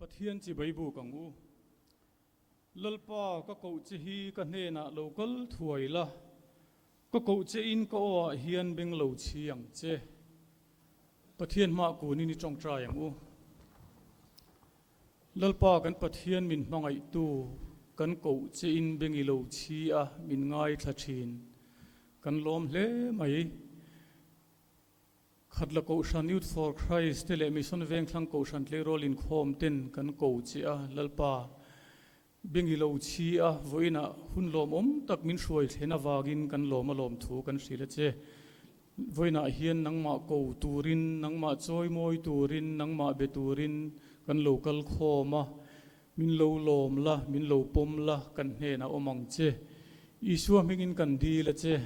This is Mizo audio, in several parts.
Pathian chibai buk ang u. Lalpa, ka koh che hi ka hnenah lo kal thuai la, ka koh che in ka aw ah hian beng lo chhi ang che. Pathian hmah kunin i tawngtai ang u. Lalpa kan Pathian min hmangaihtu, kan koh che in beng i lo chhi a, min ngaithla thin. Kan lawm hle mai. Khatla Kohhran Youth for Christ te leh Mission Vengthlang Kohhran tleirawl inkhawm ten kan ko che a, Lalpa, beng i lo chhi a, vawiinah hun lawmawm tak min hruai thlen avangin kan lawm a lawm thu kan hrilh a che. Vawiinah hian nangmah ko turin, nangmah chawimawi turin, nangmah be turin kan lo kal khawm a, min lo lawm la, min lo pawm la, kan hnenah awm ang che. Isua hmingin kan dil a che.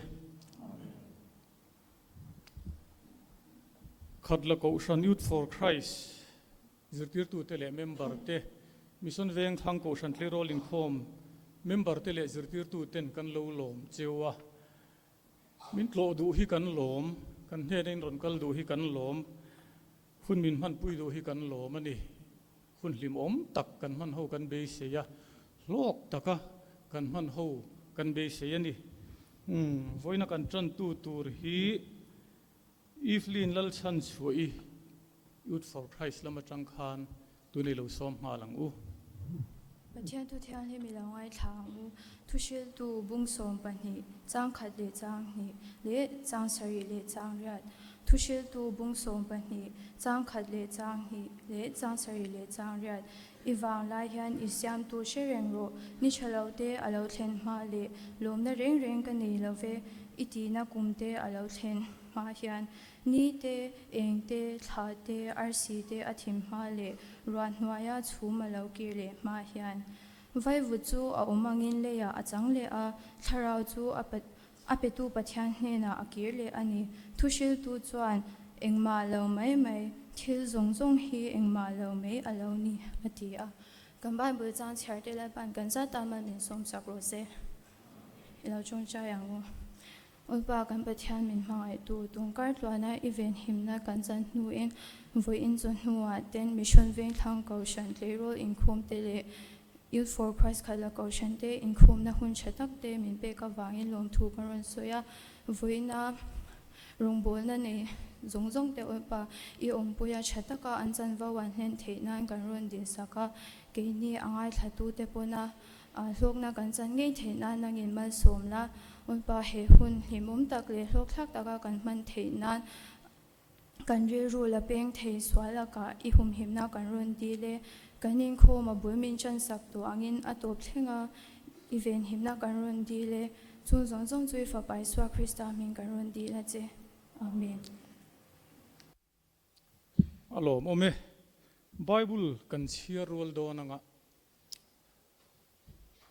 Khatla Kohhran Youth for Christ zirtirtute leh member te, Mission Vengthlang Kohhran Tleirawl Inkhawm member te leh zirtirtuten kan lo lawm cheu a. Min tlawh duh hi kan lawm, kan hnena in rawn kal duh hi kan lawm, hun min hmanpui duh hi kan lawm a ni. Hun hlimawm tak kan hman ho kan beisei a, hlawk taka kan hman ho kan beisei a ni. Umm, vawiina kan tantu tur hi Evelyn Lalchhanchhuahi, Youth for Christ lam atang khan tunei lo sawm nghal ang u. Pathian thu thianghlim i lo ngaithla ang u. Thuhriltu bung 12, chang khat leh chang hnih leh chang sarih leh chang riat. Thuhriltu bung 12, chang khat leh chang hnih leh chang sarih leh chang riat. I vang lai hian i siamtu hre reng rawh. Ni tha lo te a lo thlen hma leh lawmna reng reng ka nei lo ve. I tihna kum te a lo thlen hma hian ni te, eng te, thla te, arsi te a thim hma leh ruah hnuaia chhum a lo kir leh hma hian Vaivut chu a awm angin leiah a chang leh a, thlarau chu a a petu Pathian hnenah a kir leh a ni. Thuhriltu chuan, Engmah lo mai mai, thil zawng zawng hi engmah lo mai a lo ni, a ti a. Kan Bible chang chhiar te Lalpa'n kan zat a mal min sawmsak rawh se. I lo tawngtai ang u. Awlpa kan Pathian min hmangaihtu, tungkar tluana i venhimna kan chan hnuin vawiin chu hnuah ten Mission Vengthlang Kohhran tleirawl inkhawm te leh Youth for Christ Khatla Kohhran te inkhawmna hun tha tak te min pek avangin lawmthu kan rawn sawi a. Vawiina rawngbawlna nei zawng zawng te Awlpa i awmpuia tha taka an chanvo an hlen theih nan kan rawn dinsak a, keini a ngaithlatute pawna Hlawkna kan chan ngei theih nan nangin malsawm la, Unpa he hun hlimawm tak leh hlawkthlak taka kan hman theih nan kan rilru la peng thei sual lakah i humhimna kan rawn dil e. Kan inkhawm a bul min chansak tawh angin a tawp thleng a, i venhimna kan rawn dil e. Chung zawng zawng chu i Fapa Isua Krista hming kan rawn dil a che. Amen. A lawmawm e. Bible kan chhiar rual dawn anga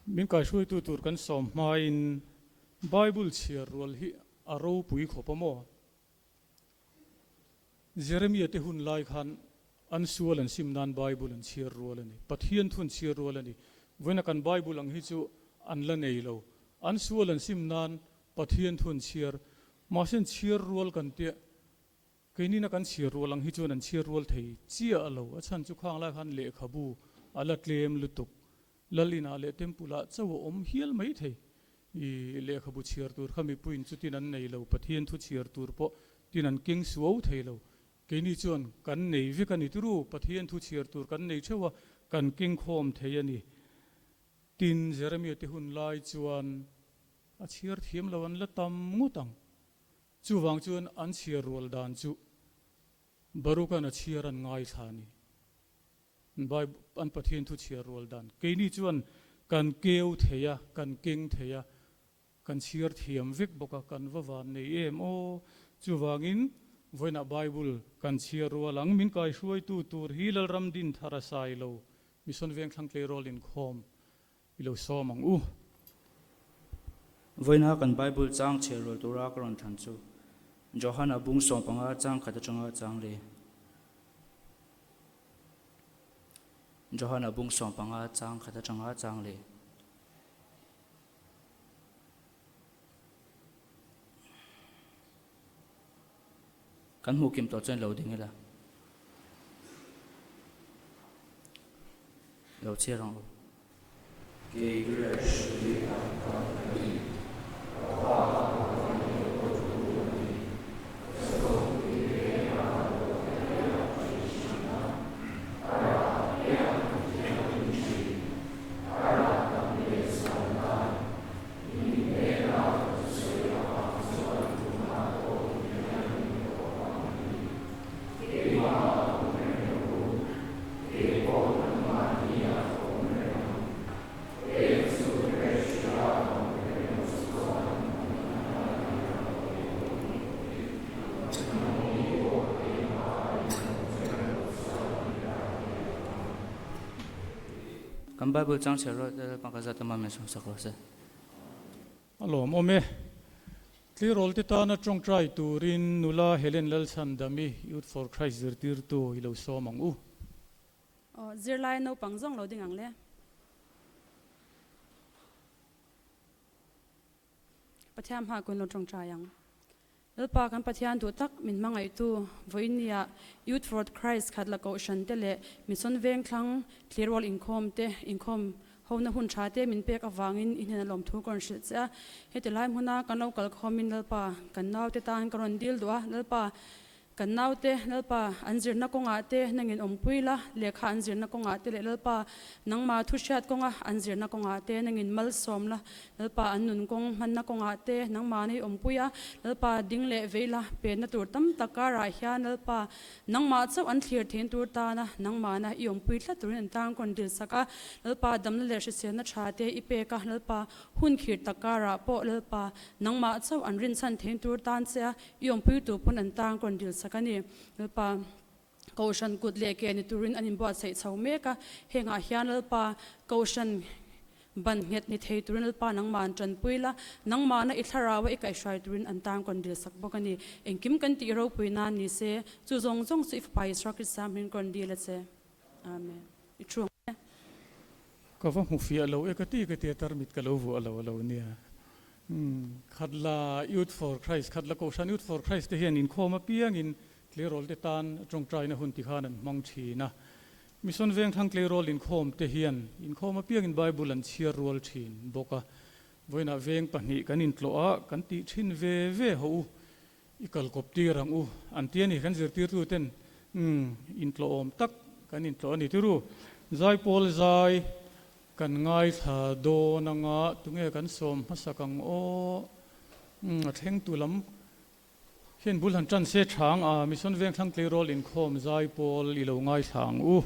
min kaihruaitu tur kan sawm hmain Bible chhiar rual hi a ropui khawp a maw? Jeremia te hun lai khan an sual an sim nan Bible an chhiar rual a ni. Pathian thu an chhiar rual a ni. Vawiina kan Bible ang hi chu an la nei lo. An sual an sim nan Pathian thu an chhiar. Mahse an chhiar rual kan tia Keinina kan chhiar rual ang hi chuan an chhiar rual thei chiah lo. A chhan chu khang lai khan lehkhabu a la tlem lutuk. Lal inah leh temple ah chauh a awm hial mai thei. I lehkhabu chhiar tur kha mipuiin chutin an nei lo, Pathian thu chhiar tur pawh tin an keng suau thei lo. Keini chuan kan nei vek a ni turu, Pathian thu chhiar tur kan nei theuh a, kan keng khawm thei a ni. Tin, Jeremia te hun lai chuan a chhiar thiam lo an la tam ngawt ang. Chuvang chuan an chhiar rual dan chu Baruka'n a chhiar an ngaithla a ni. Bible, an Pathian thu chhiar rual dan. Keini chuan kan keu thei a, kan keng thei a, kan chhiar thiam vek bawk a, kan va van nei em aw. Chuvangin vawiinah Bible kan chhiar rual ang. Min kaihruaitu tur hi Lalram Dinthar a sai lo, Mission Vengthlang Tleirawl Inkhawm I lo sawm ang u. Vawiina kan Bible chang chhiar rual tura ka rawn thlan chu Johana bung 15 chang khat atanga chang le. Johana bung 15 chang khat atanga chang le. Kan hmuh kim tawh chuan lo ding ila. Lo chhiar ang u. Kei Gresh hi an kan a ni. Ka pa a awm a ni aw thu a ni. Ka sawmpui hnenah a lo piang a tih thin a. A rah piang a thianghlim thin. A rah tam leh san nan min hnenah ka thusawi avang chuan tunah pawh i thianghlim tawh ang a ti. Keimah a awm reng lo u. Kei pawh nangmahniah ka awm reng ang. Pek chu Rehria a awm reng lo chuan an nangmahni a awm ve dawn lo e. Nangni pawh keimahah in awm reng lo chuan in rah ve lo ang. Kan Bible chang chhiar rual te Lalpa ka zat a mah min sawmsak rawh se. A lawmawm e. Tleirawl te tana tawngtai turin nula Helen Lalchhandami, Youth for Christ zirtirtu i lo sawm ang u. Aw, zirlai naupang zawng lo ding ang le. Pathian hma kun lo tawngtai ang. Lalpa kan Pathian duh tak min hmangaihtu vawinia Youth for Christ khat la kohhran te leh Mission Vengthlang Tleirawl inkhawm te inkhawm hona hun tha te min pek avangin i hnena lawmthu ka rawn hrilh che a. Heti lai hmuna kan lo kal khawmin Lalpa kan naute tan ka rawn dil duh a, Lalpa Kan naute, Lalpa, an zirna kawngah te nangin awmpui la, lehkha an zirna kawngah te leh Lalpa, nangma thu hriat kawnga an zirna kawngah te nangin malsawm la, Lalpa, an nun kawng hmanna kawngah te nangmahni awmpui a, Lalpa, ding leh vei la, penna tur tam tak karah hian Lalpa, nangmah chauh an thlir thein tur tana nangmahna i awmpui tlat turin an tan kawn dil sak a, Lalpa, damna leh hriselna tha te i pek a, Lalpa, hun khir tak karah pawh Lalpa, nangmah chauh an rinchhan thein tur tan che a, I awmpui tu pawn an tang kawn dil sak a ni. Lalpa, Kohhran kut leh ke ni turin an inbuatsaih chho mek a, hengah hian Lalpa, Kohhran ban nghet ni thei turin Lalpa nangmah an tanpui la, nangmahna i thlaraua i kaihhruai turin an tang kawn dil sak bawk a ni. Engkim kan tih ropui nan ni se, chu zawng zawng chu i Fapa Isua Krista hming kawn dil a che. Amen. I thu ang e. Ka va hmu fiah lo e ka ti ka tia tarmit ka lo vuah lo a lo nia. Khatla Youth for Christ, Khatla Kohhran Youth for Christ te hian inkhawm apiangin tleirawl te tan tawngtaina hun ti khan an hmang thin a. Mission Vengthlang tleirawl inkhawm te hian inkhawm apiangin Bible an chhiar rual thin bawk a. Vawiinah veng pahnih kan intlawh a, kan tih thin ve ve ho u, i kal kawp tir ang u an ti a ni. Kan zirtirtu ten intlawh awm tak kan intlawh a ni tiru. Zaipawl zai Kan ngaithla dawn anga tunge kan sawm hmasak ang aw? Umm a thlengtu lam hian bul han tan se chang a, Mission Vengthlang Tleirawl inkhawm zai pawl i lo ngaithla ang u.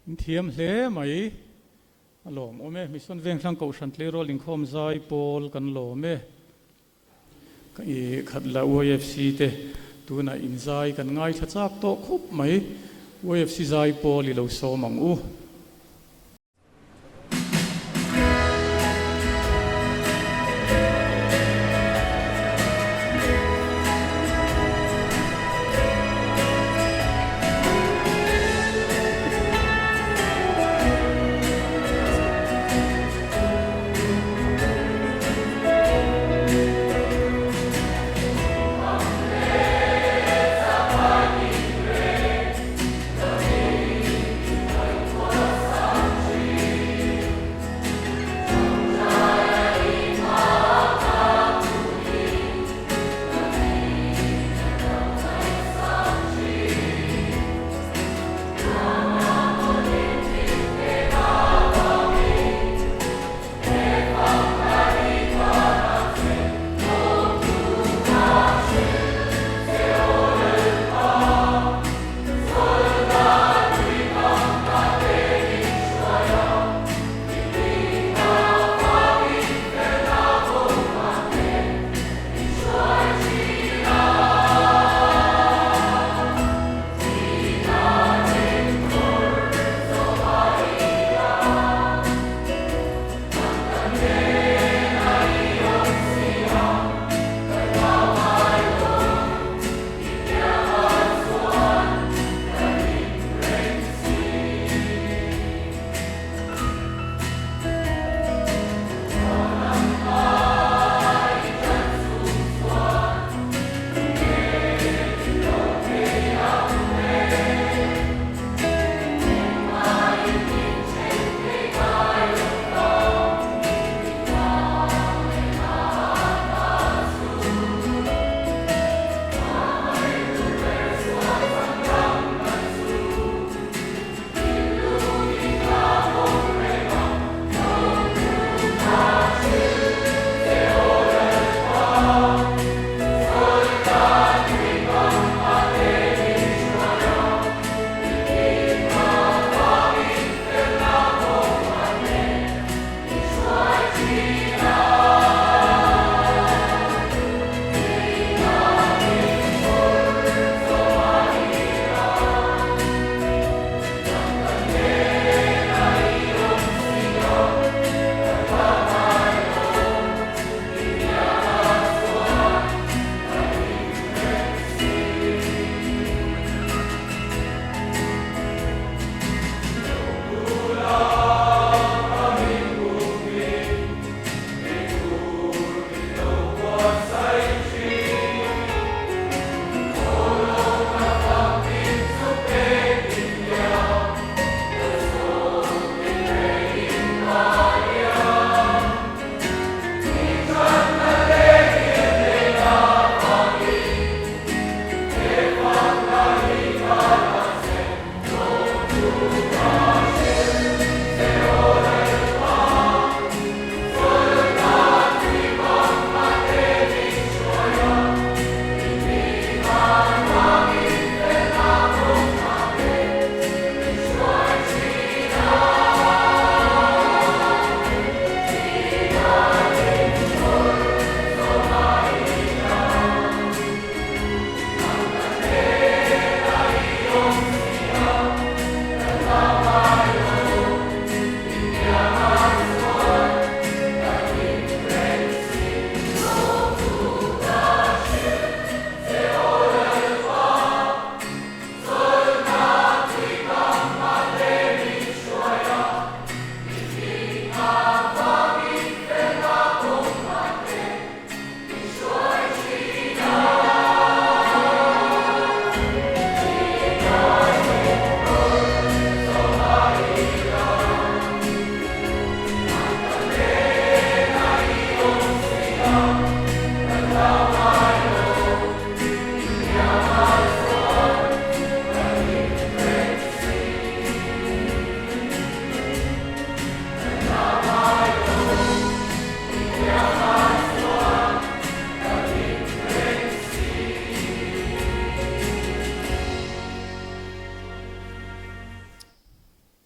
In thiam hle mai. A lawmawm e. Mission Vengthlang Kohhran Tleirawl Inkhawm Zai Pawl kan lawm e. Ka i khat la UFC te tunah in zai kan ngaithla chak tawh khawp mai. UFC zai pawl i lo sawm ang u.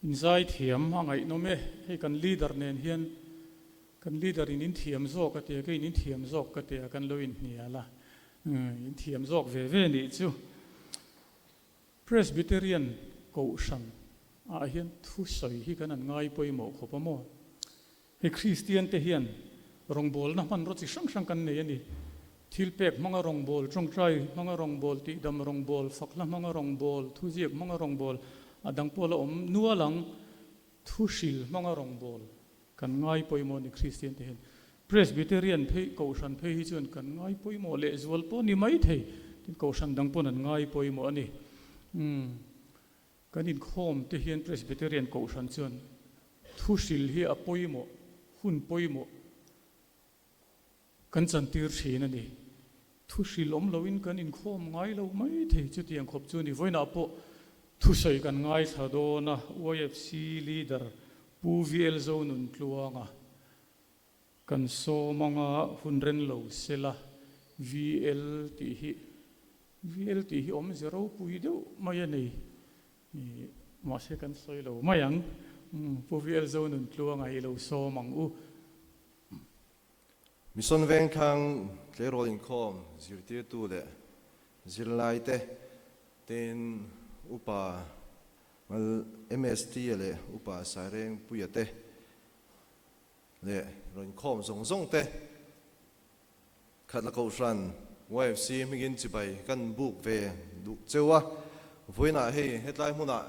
In zaithiam a ngaihnawm e, hei kan leader nen hian kan leader in in thiam zawk a tia, keiin in thiam zawk ka tia kan lo inhnial a, in thiam zawk ve ve nih chu. Presbyterian Kohhran ah hian thusawi hi kan an ngai pawimawh khawp a maw? Hei Kristian te hian rawngbawlna hmanraw chi hrang hrang kan nei a ni. Thil pek hmanga rawngbâwl, ṭawngṭai hmanga rawngbâwl, tihdam rawngbâwl, fakhla hmanga rawngbâwl, thuziak hmanga rawngbâwl, a dang pawh la awm nual ang. Thuhril hmanga rawngbâwl kan ngai pawimawh a ni Kristian te hian. Presbyterian phei, Kohhran phei hi chuan kan ngai pawimawh lehzual pawh a ni maithei. Tin, Kohhran dang pawn an ngai pawimawh a ni. Umm. Kan inkhawm te hian Presbyterian Kohhran chuan thuhril hi a pawimawh, hun pawimawh kan chantir thin a ni. Thuhril awm loin kan inkhawm ngai lo mai thei chutiang khawp chu a ni. Vawiinah pawh thusawi kan ngaithla dawn a, YFC Leader Pu VL Zonuntluanga kan sawm anga hun ren lo sela VL tih hi VL tih hi awmze ropui deuh mai a nei. Mahse kan sawi lo mai ang. Pu VL Zonuntluanga hi lo sawm ang u. Mission Vengthlang tleirawl inkhawm zirtirtu leh zirlaite tin Upa MST leh Upa Sairengpuia te leh rawn inkhawm zawng zawng te Khatla Kohhran YFC hmingin chibai kan buk ve duh cheu a, vawiinah hei hetlai hmunah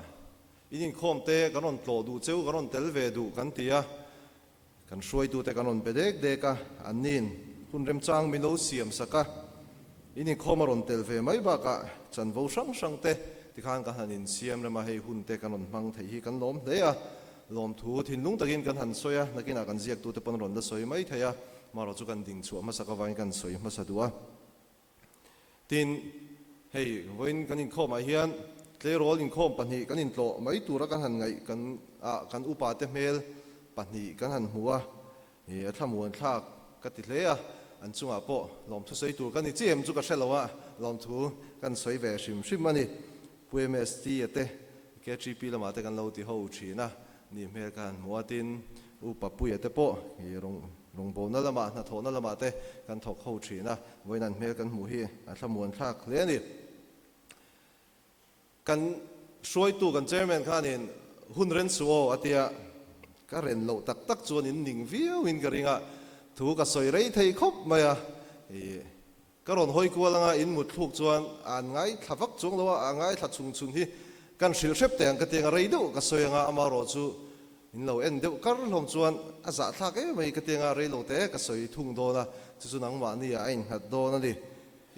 in inkhawm te kan rawn tlawh duh cheu, kan rawn tel ve duh kan ti a, kan hruaitute kan rawn be dek dek a, anniin hun remchang min lo siam sak a, in inkhawm a rawn tel ve mai bakah chanvo hrang hrang te tikhan kan han insiam rem a, hei hun te kan rawn hmang theih hi kan lawm hle a, lawmthu thinlung takin kan han sawi a, nakinah kan ziaktute pawn rawn la sawi mai thei a. Marawh chu kan ding chhuah hmasak avangin kan sawi hmasa duh a. Tin, hei vawiin kan inkhawmah hian tleirawl inkhawm pahnih kan intlawh mai tura kan han ngaih kan ah kan upa te hmel pahnih kan han hmu a, ih a thlamuan thlak ka ti hle a, an chungah pawh lawmthu sawi tur ka ni chiah em chu ka hre lo a, lawmthu kan sawi ve hrim hrim a ni. Pu MST a te KTP lamah te kan lo ti ho thin a, ni hmel ka han hmu a, tin U Papuia te pawh i rawngbawlna lamah hnathawhna lamah te kan thawk ho thin a, vawiin an hmel kan hmuh hi a thlamuan thlak hle a ni. Kan hruaitu kan chairman khanin hun ren suh aw a tia, ka ren loh tak tak chuan in ning viauin ka ring a, thu ka sawi rei thei khawp mai a, i ka rawn hawi kual anga in mut thluk chuan an ngaithla vak chuang lo a, a ngaithla chung chhun hi kan hrilh hrep teh ang ka ti anga rei deuh ka sawi anga amarawh chu In lo en deuh kar hlawm chuan a zahthlak em mai ka ti anga rei lo te ka sawi thung dawn a, chu chu nangmahni ah a innghat dawn a ni.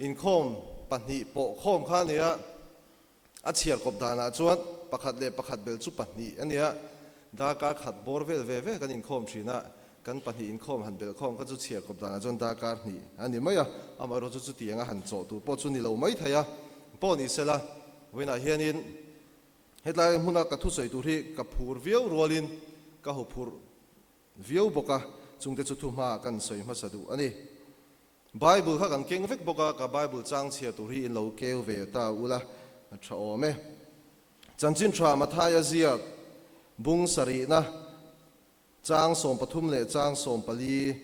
Inkhawm pahnih pawh khawm kha a nia, a chhiar kawp danah chuan pakhat leh pakhat bel chu pahnih a nia, darkar khat bawr vel ve ve kan inkhawm thin a, kan pahnih inkhawm han belh khawm kha chu chhiar kawp danah chuan darkar hnih a ni mai a, amaherawhchu chu chutianga han chawh tur pawh chu ni lo mai thei a, pawh ni sela vawiinah hianin Hetlai hmuna ka thusawi tur hi ka phur viau rualin ka huphurh viau bawk a, chungte chu thu hmaah kan sawi hmasa duh a ni. Bible kha kan keng vek bawk a, ka Bible chang chhiar tur hi in lo keu ve ta ula a tha awm e. Chanchin tha Mathaia ziak bung sarihna chang 13 leh chang 14,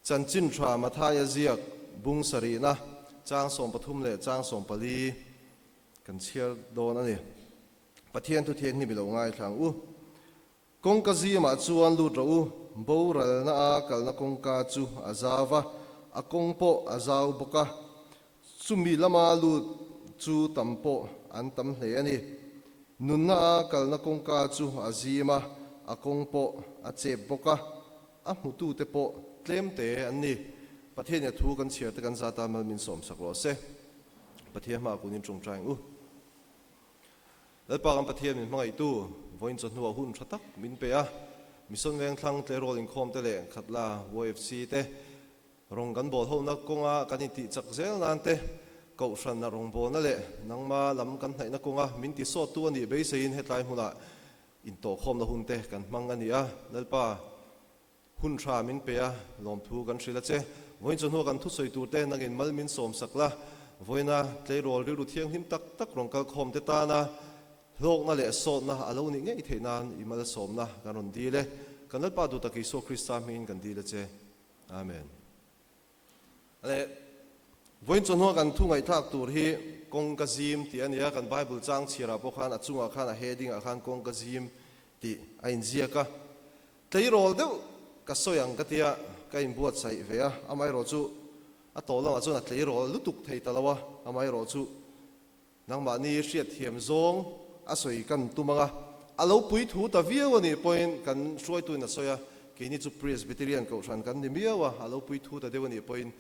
Chanchin tha Mathaia ziak bung sarihna chang 13 leh chang 14 kan chhiar dawn a ni. Pathian thu thianghlim i lo ngaithla ang u. Kawngka zimah chuan lut rawh u, boralna a kalna kawngka chu a zau va, a kawng pawh a zau bawk a, chumi lama lut chu tam pawh an tam hle a ni. Nunna a kalna kawngka chu a zim a, a kawng pawh a chep bawk a, A hmutute pawh tlemte an ni. Pathian ia thu kan chhiar te kan zat a, mal min sawm sak rawh se. Pathian hmaah kunin tawngtai ang u. Lalpa kan Pathian min hmangaihtu, vawiin chawhnuah hun tha tak min pe a. Mission Vengthlang tleirawl inkhawm te leh Khatla YFC te rawng kan bawl hona kawnga kan intih chak zel nan te, Kohhran a rawngbawlna leh nangma lam kan hnaihna kawnga min tisawttu a nih beiseiin hetlai hmunah Intawhkhawmna hun te kan hmang a ni a, Lalpa, hun tha min pe a, lawmthu kan hrilh a che. Vawiin chawhnu kan thusawi tur te nangin mal min sawm sak la, vawiina tleirawl rilru thianghlim tak tak rawn kal khawm te tana Hlawkna leh sawtna a lo nih ngei theih nan i malsawmna kan rawn dil e. Kan Lalpa duhtak Isua Krista hmingin kan dil a che. Amen. Le vawiin chawhnuah kan thu ngaihthlak tur hi kawng ka zim tih a ni a, kan Bible chang chhiarah pawh khan a chungah khan a heading ah khan kawng ka zim tih a inziak a. Tleirawl deuh ka sawi ang ka tia ka inbuatsaih ve a, amaherawhchu a tawh lamah chuan a tleirawl lutuk thei ta lo a, amaherawhchu Nangmahni hriatthiam zawng a sawi kan tum ang a, a lo pui thu ta viau a nih pawhin kan hruaituin a sawi a, keini chu Presbyterian kohhran kan ni miau a, a lo pui thu ta deuh a nih pawhin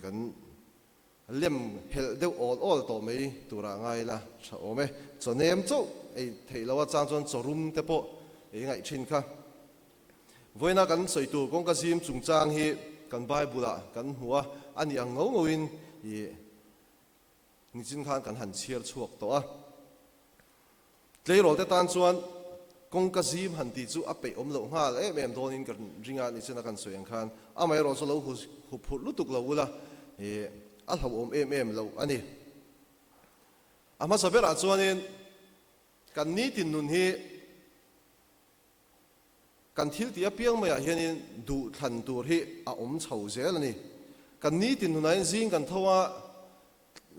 kan lem helh deuh awl awl tawh mai turah ngai ila tha awm e. Chaw nem chauh ei theih loh a chang chuan chaw rum te pawh ei ngaih thin kha. Vawiina kan sawi tur kawngka zim chungchang hi kan Bible-ah kan hmu a, a nih ang ngau ngauin ih Nichin khan kan han chhiar chhuak tawh a. Tleirawl te tan chuan kawngka zim han tih chu a peih awm loh nghal em em dawnin ka ring a, nichin a kan sawi ang khan amaherawh chu lo hup phurh lutuk lo ula ih a hlauhawm em em loh a ni. A hmasa berah chuanin kan nitin nun hi Kan thil tih apiang maiah hianin duh thlan tur hi a awm chho zel a ni. Kan nitin hunain zing kan tho a,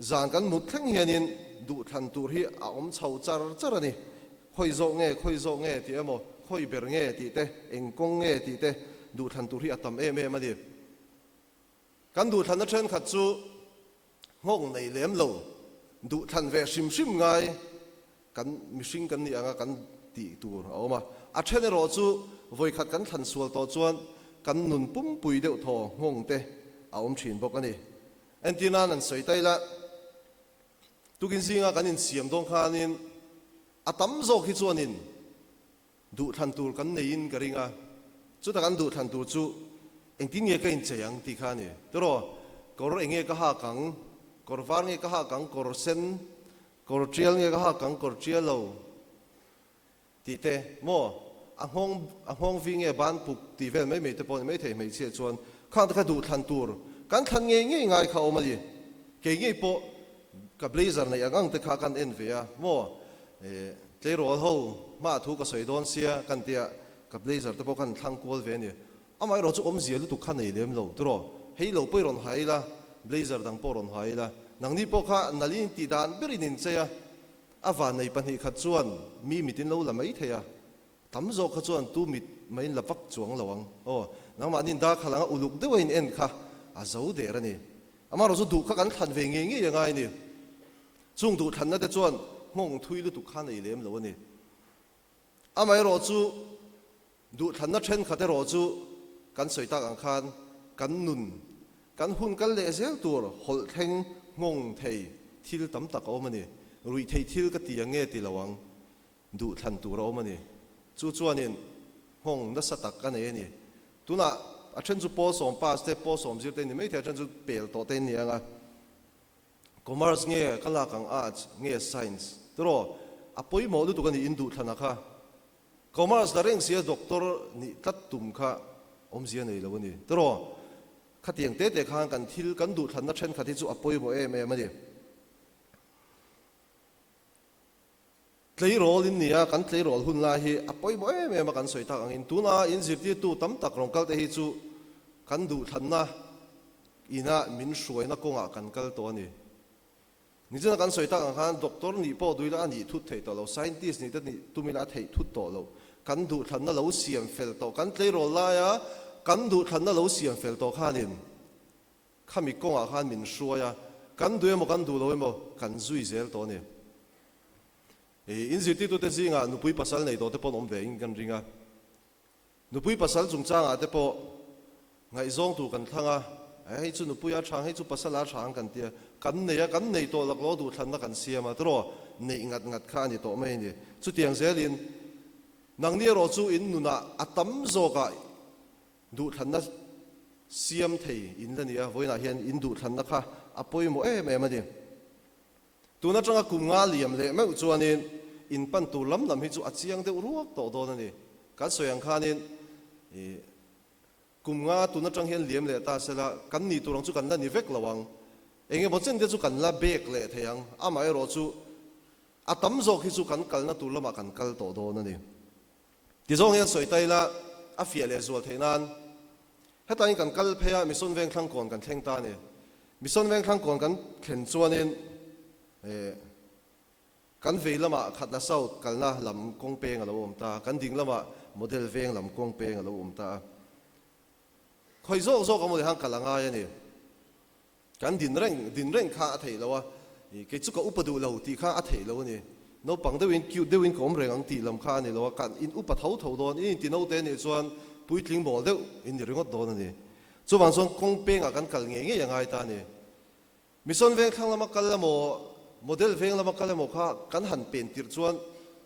zan kan mut thleng hianin duh thlan tur hi a awm chho char char a ni. Khawi zawk nge, khawi zawk nge tih emaw, khawi ber nge tih te, eng kawng nge tih te duh thlan tur hi a tam em em a ni. Kan duh thlanna thenkhat chu nghawk nei lem lo, duh thlan ve hrim hrim ngai kan mihring kan nih anga kan tih tur a awm a. A then erawh chu vawikhat kan thlan sual tawh chuan kan nun pumpui deuh thaw nghawng te a awm thin bawk a ni. Entir nan an sawi ta ila, tukin zinga kan insiam dawn khanin a tam zawk hi chuanin Duhthlan tur kan neiin ka ring a, chuta kan duhthlan tur chu engtin nge ka inchei ang tih kha a ni. Tiraw, kawr eng nge ka hak ang, kawr var nge ka hak ang, kawr sen, kawr tial nge ka hak ang, kawr tial lo tih te maw, a nghawng a nghawng vi nge ban puk tih vel mai mai te pawh a ni maithei hmeichhia chuan khang te kha duhthlan tur kan thlan ngei ngei ngai kha a awm a ni. Kei ngei pawh ka blazer neih ang ang te kha kan en ve a maw. Tleirawl ho hmaah thu ka sawi dawn sia kan tia ka blazer te pawh khan thlang kual ve a ni. Amaherawh chu awmzia lutuk kha nei lem lo tiraw. Hei lo pawh i rawn ha ila, blazer dang pawh rawn ha ila. Nangni pawh kha nalin tih dan berin in chei a, a vannei pahnihkhat chuan mi mit in lo la mai thei a. Tam zawk kha chuan tu mit mai in la vak chuang lo ang. Aw, nangmahni in darkha langa uluk deuh a in en kha a zo der a ni. Amaherawh chu duh kha kan thlan ve ngei ngei a ngai a ni. Chung duhthlanna te chuan nghawng thui lutuk kha nei lem lo a ni. Amaherawh chu duhthlanna thenkhat erawh chu kan sawi tak ang khan kan nun, kan hun kal leh zel tur hawlh thleng nghawng thei thil tam tak a awm a ni. Ruih theih thil ka ti ang nge ti lo ang, duhthlan tur a awm a ni. Chu chuanin nghawng nasa tak a nei a ni. Tunah a then chu pawl sawm pass te, pawl sawm zir te ni maithei a then chu pel tawh te ni ang a. Commerce nge ka lak ang Arts nge Science tiraw a pawimawh lutuk a ni in duhthlan a kha Commerce la reng sia Doctor nih tlat tum kha awmzia nei lo a ni tiraw khatiang te te khan kan thil kan duhthlanna thenkhat hi chu a pawimawh em em a ni. Tleirawl in nia, kan tleirawl hun lai hi a pawimawh em em a kan sawi tak angin tuna in zirtirtu tam tak rawn kal te hi chu kan duhthlanna ina min hruaina kawngah kan kal tawh a ni. Nichina kan sawi tak ang khan doctor nih pawh duila a nih thut theih tawh lo, scientist nih te nih tumila a theih thut tawh lo. Kan duhthlanna lo siam fel tawh, kan tleirawl laia kan duhthlanna lo siam fel tawh khanin Khami kawngah khan min hruai a, kan duh emaw kan duh lo emaw kan zui zel tawh a ni. I inzirtirtute zingah nupui pasal nei tawh te pawh an awm ve in kan ring a. Nupui pasal chungchangah te pawh ngaihzawng tur kan thlang a, hei chu nupui a thang, hei chu pasal a thang kan tia, kan nei a, kan nei tawh laklawh duhthlanna kan siam a, tiraw neih ngat ngat kha a ni tawh mai a ni. Chutiang zelin nangni erawh chu in nunah a tam zawkah Duhthlanna siam thei in la ni a, vawiinah hian in duhthlanna kha a pawimawh em em a ni. Tun atanga kum nga liam leh meuh chuanin in pan tur lam lam hi chu a chiang deuh ruak tawh dawn a ni. Kan sawi ang khanin ih kum nga tun atang hian liam leh ta sela kan nih tur ang chu kan la ni vek lo ang. Eng emaw chen te chu kan la bek leh thei ang, amaherawh chu. A tam zawk hi chu kan kalna tur lamah kan kal tawh dawn a ni. Tizawng hian sawi ta ila, a fiah leh zual theih nan hetaiin kan kal phei a, Mission Vengthlang kawn kan thleng ta a ni. Mission Vengthlang kawn kan thlen chuanin eh kan vei lamah Khatla South kalna lam kawng peng a lo awm ta, kan ding lamah Model Veng lam kawng peng a lo awm ta a. Khawi zawk zawk amaw ni khan kal a ngai a ni. Kan din reng din reng kha a theih lo a, kei chu ka upa duh lo tih kha a theih lo a ni. Naupang deuhin cute deuhin ka awm reng ang tih lam kha a ni lo a, kan in upa tho tho dawn, in inti naute a nih chuan puitling mawl deuh in ni ringawt dawn a ni. Chuvang chuan kawng pengah kan kal ngei ngei a ngai ta a ni. Mission veng thlang lama kal emaw, model veng lama kal emaw kha kan han pen tirh chuan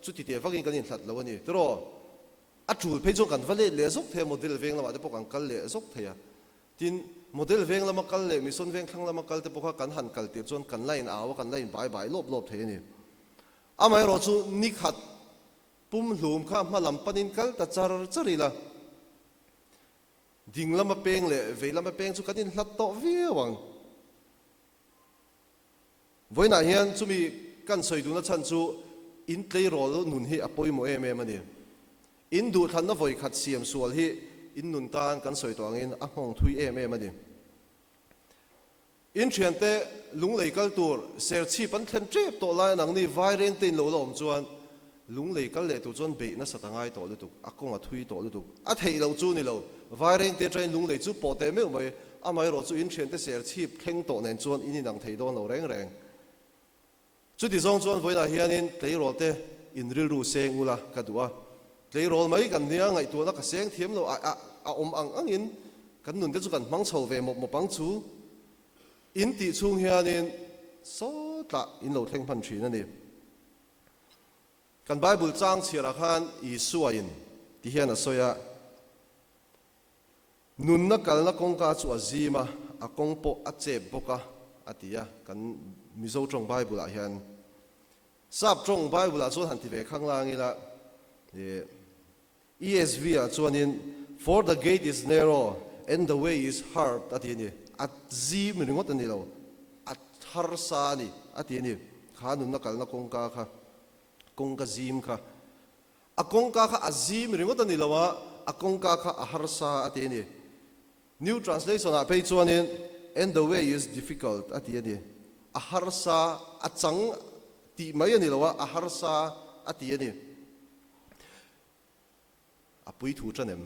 chuti teh vakin kan inhlat lo a ni. Tiraw? A tul phei chuan kan va let leh zawk thei a, model veng lamah te pawh kan kal leh zawk thei a. Tin, model veng lama kal leh mission veng thlang lama kal te pawh kha kan han kal tirh chuan kan la in au a, kan la in bai bai lawp lawp thei a ni. Amaherawh chu ni khat pumhlum kha hma lam panin kal ta char char ila, ding lama peng leh vei lama peng chu kan inhlat tawh viau ang. Vawiinah hian chumi kan sawi duhna chhan chu in tleirawl nun hi a pawimawh em em a ni. In duhthlanna vawi khat siam sual hi in nun tan kan sawi tawh angin a nghawng thui em em a ni. In thiante lunglei kal tur serchhip an thlen tep tawh lai nangni vaireng te in lo la awm chuan lunglei kal leh tur chuan beih nasat a ngai tawh lutuk, a kawng a thui tawh lutuk. A theih loh chu ni lo, vaireng te atangin lunglei chu pawh teh meuh mai, amaherawh chu in thiante serchhip thleng tawh nen chuan in inang thei dawn lo reng reng. Chuti zawng chuan vawiinah hianin tleirawl te in rilru seng ula ka duh a, tleirawl mai kan nia ngaihtuahna ka seng thiam lo a a awm ang angin kan nun te chu kan hmang chho ve mawp mawp ang chu in tih chhung hianin sawtlah in lo thleng hman thin a ni. Kan Bible chang chhiarah khan Isua in ti hian a sawi a. Nunna kalna kawngka chu a zim a, a kawng pawh a chep bawk a, a ti a. Kan Mizo tawng Bible-ah hian Sap tawng Bible-ah chuan han ti ve khang lang ila, ESV-ah chuanin For the gate is narrow and the way is hard a ti a ni. A zim ringawt a ni lo, a harsa a ni, a ti a ni. Kha nunna kalna kawngka kha, kawngka zim kha. A kawngka kha a zim ringawt a ni lo a, a kawngka kha a harsa a ti a ni. New Translation ah phei chuanin And the way is difficult a ti a ni. A harsa, a chang tih mai a ni lo a, a harsa a ti a ni. A pui thu tan em?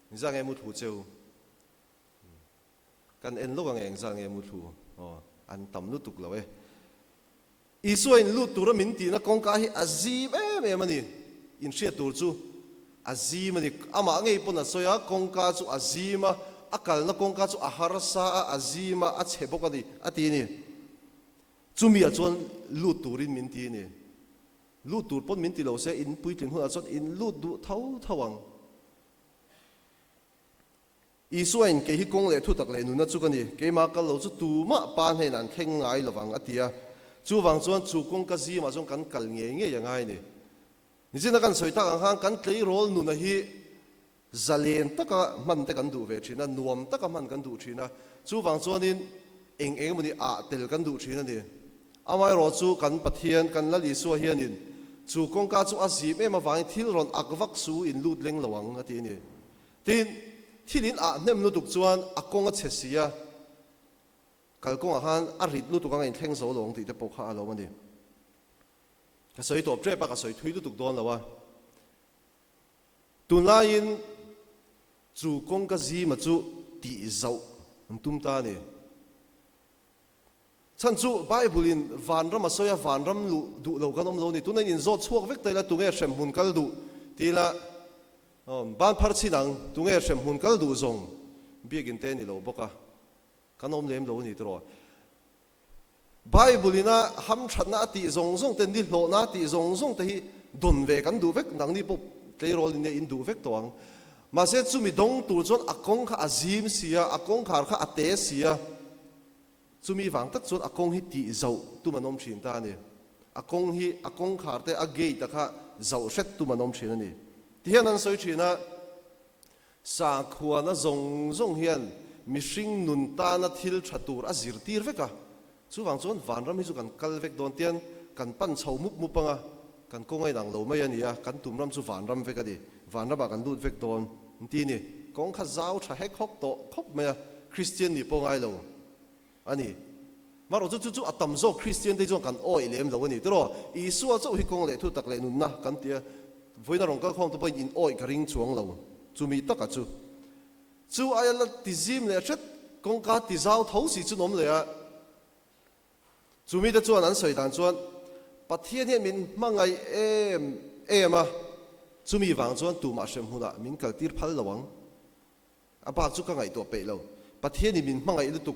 Engzah nge mu thu cheu? Kan en lawk ang e engzah nge mu thu? Aw, an tam lutuk lo e. Isua in lut tura min tihna kawngka hi a zim em em a ni. Inhriat tur chu a zim a ni. Amah ngei pawn a sawi a, kawngka chu a zim a, a kalna kawngka chu a harsa a, a zim a, a chhe bawk a ni, a ti a ni. Chumi ah chuan lut turin min ti a ni. Lut tur pawn min ti lo se, in puitling hunah chuan in lut duh tho tho ang. Isua in kei hi kawng leh thutak leh nuna chu ka ni, keimah kal lo chu tumah pa hnenah an thleng ngai lovang a ti a. Chuvang chuan chu kawngka zimah chuan kan kal ngei ngei a ngai a ni. Nichina kan sawi tak ang khan kan tleirawl nuna hi zalen taka hman te kan duh ve thin a, nuam taka hman kan duh thin a, chuvang chuanin eng eng emawni ah tel kan duh thin a ni. Amaherawh chu kan Pathian, kan Lal Isua hianin chu kawngka chu a zim em avangin thil rawn ak vak su in lut leng lo ang a ti a ni. Tin, thil in ah hnem lutuk chuan a kawng a chhe si a, kalkawngah khan a rit lutuk anga inthleng zo lo ang tih te pawh kha a lo a ni. Ka sawi tawp tep a, ka sawi thui lutuk dawn lo a. Tunlaiin chu kawngka zima chu tih zauh an tum ta a ni. Chhan chu Bible in vanram a sawi a, vanram luh duh lo kan awm lo a ni. Tuna in inzawt chhuak vek ta ila tunge hremhmun kal duh ti ila ban phar chin ang, tunge hremhmun kal duh zawng biakin te a ni lo bawk a, kan awm lem lo a ni tiraw. Bible in a hamthatna a tih zawng zawng te, nihlawhna a tih zawng zawng te hi dawn ve kan duh vek, nangni pawh tleirawl in in duh vek tawh ang. Mahse chumi dawng tur chuan a kawng kha a zim si a, a kawngkhar kha a te si a. Chumi vang tak chuan a kawng hi tih zauh tum an awm thin ta a ni. A kawng hi a kawngkhar te a gate a kha zauh hret tum an awm thin a ni. Ti hian an sawi thin a, Sakhuana zawng zawng hian mihring nun tana thil tha tur a zirtir vek a, chuvang chuan vanram hi chu kan kal vek dawn tian. Kan pan chho mup mup anga, kan kawng a inang lo mai a ni a, kan tum ram chu vanram vek a ni. Vanramah kan lut vek dawn ti ni. Kawng kha zau tha hek hawk tawh khawp mai a, Kristian nih pawh ngai lo a ni. Marawh chu chu chu a tam zawk Kristian te chuan kan awih lem lo a ni tiraw? Isua chauh hi kawng leh thu tak leh nunna kan ti a, vawiin a rawn kal khawm te pawhin in awih ka ring chuang lo chumi taka chu. Chu aia la ti zim leh hret kawngka ti zau tho si chu an awm leh a. Chu mite chuan an sawi dan chuan Pathian hian min hmangaih em em a, chumi vang chuan tumah hrem hunah min kaltir phal lo ang. A bak chu ka ngaihtuah peih lo. Pathianin min hmangaih lutuk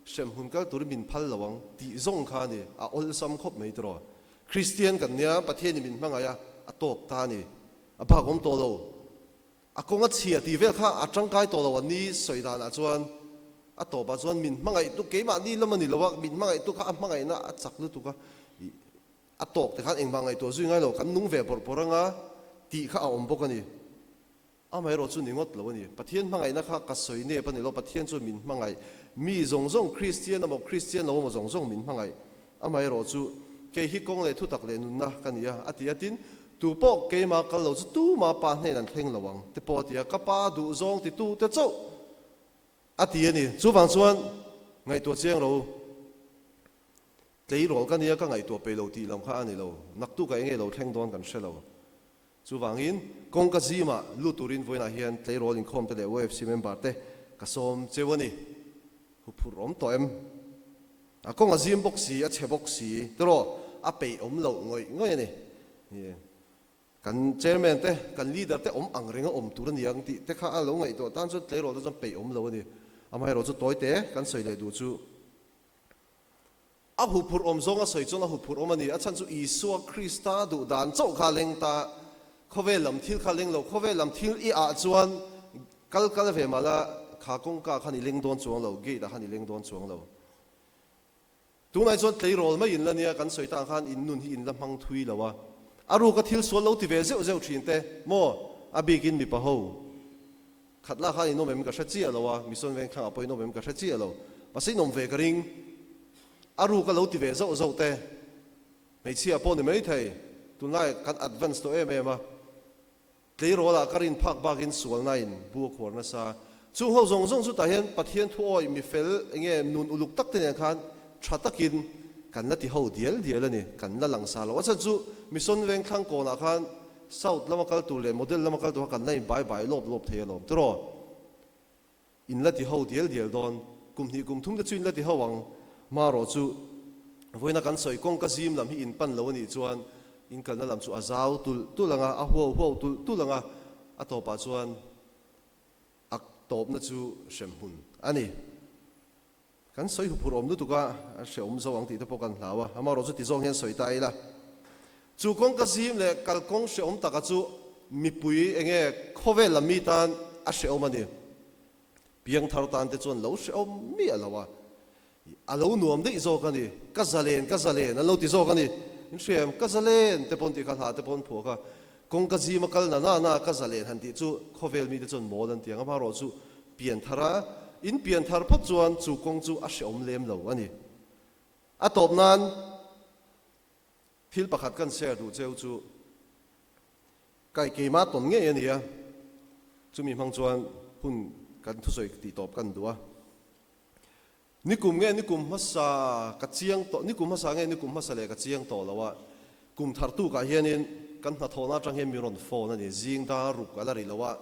hrem hun kal turin min phal lo ang tih zawng kha a ni, a awlsam khawp mai tiraw. Kristian kan nia, Pathianin min hmangaih a, a tawk ta a ni. A bak awm tawh lo. A kawng a chhia tih vel kha a tangkai tawh lo a ni sawi danah chuan a tawpah chuan min hmangaih tu keimahni lam a ni lo a, min hmangaih tu kha a hmangaihna a chak lutuk a, ih a tawk te khan engmah ngaihtuah zui ngai lo kan nung ve bawrh bawrh anga tih kha a awm bawk a ni. Amaherawh chu ni ngawt lo a ni. Pathian hmangaihna kha ka sawi nep a ni lo, Pathian chuan min hmangaih mi zawng zawng Kristian emaw Kristian lo emaw zawng zawng min hmangaih. Amaherawh chu kei hi kawng leh thutak leh nunna ka ni a, a ti a, tin, Tu pawh keimah kal lo chu tuma pa hnen an thleng lo ang te pawh a ti a, ka pa duh zawng titu te chauh a ti a ni. Chuvang chuan ngaihtuah chiang ro tleirawl ka nia ka ngaihtuah peih lo tih lam kha a ni lo, naktukah enge lo thleng dawn kan hre lo. Chuvangin kawngka zimah lut turin vawiinah hian tleirawl inkhawm te leh UFC member te ka sawm cheu a ni. Huphurh awm tawh em? A kawng a zim bawk si, a chhe bawk si, tiraw a peih awm loh ngawih ngawih a ni. Kan chairman te, kan leader te awm ang renga awm tur a ni ang tih te kha a lo ngaihtuah tan chuan tleirawl te chuan peih awm lo a ni. Amaherawh chu tawi te kan sawi leh duh chu a huphurh awm zawng a sawi chuan a huphurh awm a ni. A chhan chu Isua Krista duh dan chauh kha a leng ta, khawvel lam thil kha a leng lo, khawvel lam thil i ah chuan Kal kal ve mah la, kha kawngka khan i leng dawn chuang lo, gate ah khan i leng dawn chuang lo. Tunah chuan tleirawl mai in la nia, kan sawi tah khan in nun hi in la hmang thui lo a. A ruka thil sual lo ti ve zeuh zeuh thin te, maw? A bikin mipa ho khat lah khan in awm em ka hre chiah lo a, Mission Vengthlang ah pawh in awm em ka hre chiah lo. Mahse in awm ve ka ring. A ruka lo ti ve zauh zauh te, hmeichhia pawh ni maithei, tunlai kan advance tawh em em a. Tleirawlah ka rin phak bakin sualna in bu a khuar nasa. Chung ho zawng zawng chu tah hian Pathian thu awi mi fel enge nun uluk tak te nen khan tha takin kan la ti ho dial dial a ni, kan la lang sa lo. A chhan chu Mission Veng thlang kawnah khan South lama kal tur leh Model lama kal tur kha kan la in bai bai lawp lawp thei alawm tiraw. In la ti ho dial dial dawn, kum hnih kum thum te chu in la ti ho ang. Marawh chu vawiina kan sawi kawngka zim lam hi in pan lo a nih chuan in kalna lam chu a zau tulh tulh ang a, a huau huau tulh tulh ang a, a tawpah chuan a tawpna chu hremhmun a ni. Kan sawi huphurh awm lutuk a, a hrehawm zo ang tih te pawh kan hlau a, amaherawh chu ti zawng hian sawi ta ila. Chu kawngka zim leh kalkawng hrehawm taka chu mipui enge khawvel lam mi tan a hrehawm a ni. Piangthar tan te chuan lo hrehawm miah lo a, a lo nuam daih zawk a ni. Ka zalen, ka zalen an lo ti zawk a ni. In hria em? Ka zalen te pawn tih kha hla te pawn phuah kha. Kawngka zima kal na na na ka zalen han tih chu khawvel mite chuan mawl an ti ang. Amaherawh chu pianthar a, in pianthar phawt chuan chu kawng chu a hrehawm lem lo a ni. A tawp nan thil pakhat kan share duh cheu chu kai keimah tawn ngei a ni a, chumi hmang chuan hun kan thusawi tih tawp kan duh a. Nikum nge nikum hmasa ka chiang tawh, nikum hmasa nge nikum hmasa leh ka chiang tawh lo a, kum thar tukah hianin kan hnathawhna atang hian mi rawn phone a ni, zing dar ruk a la ri lo a,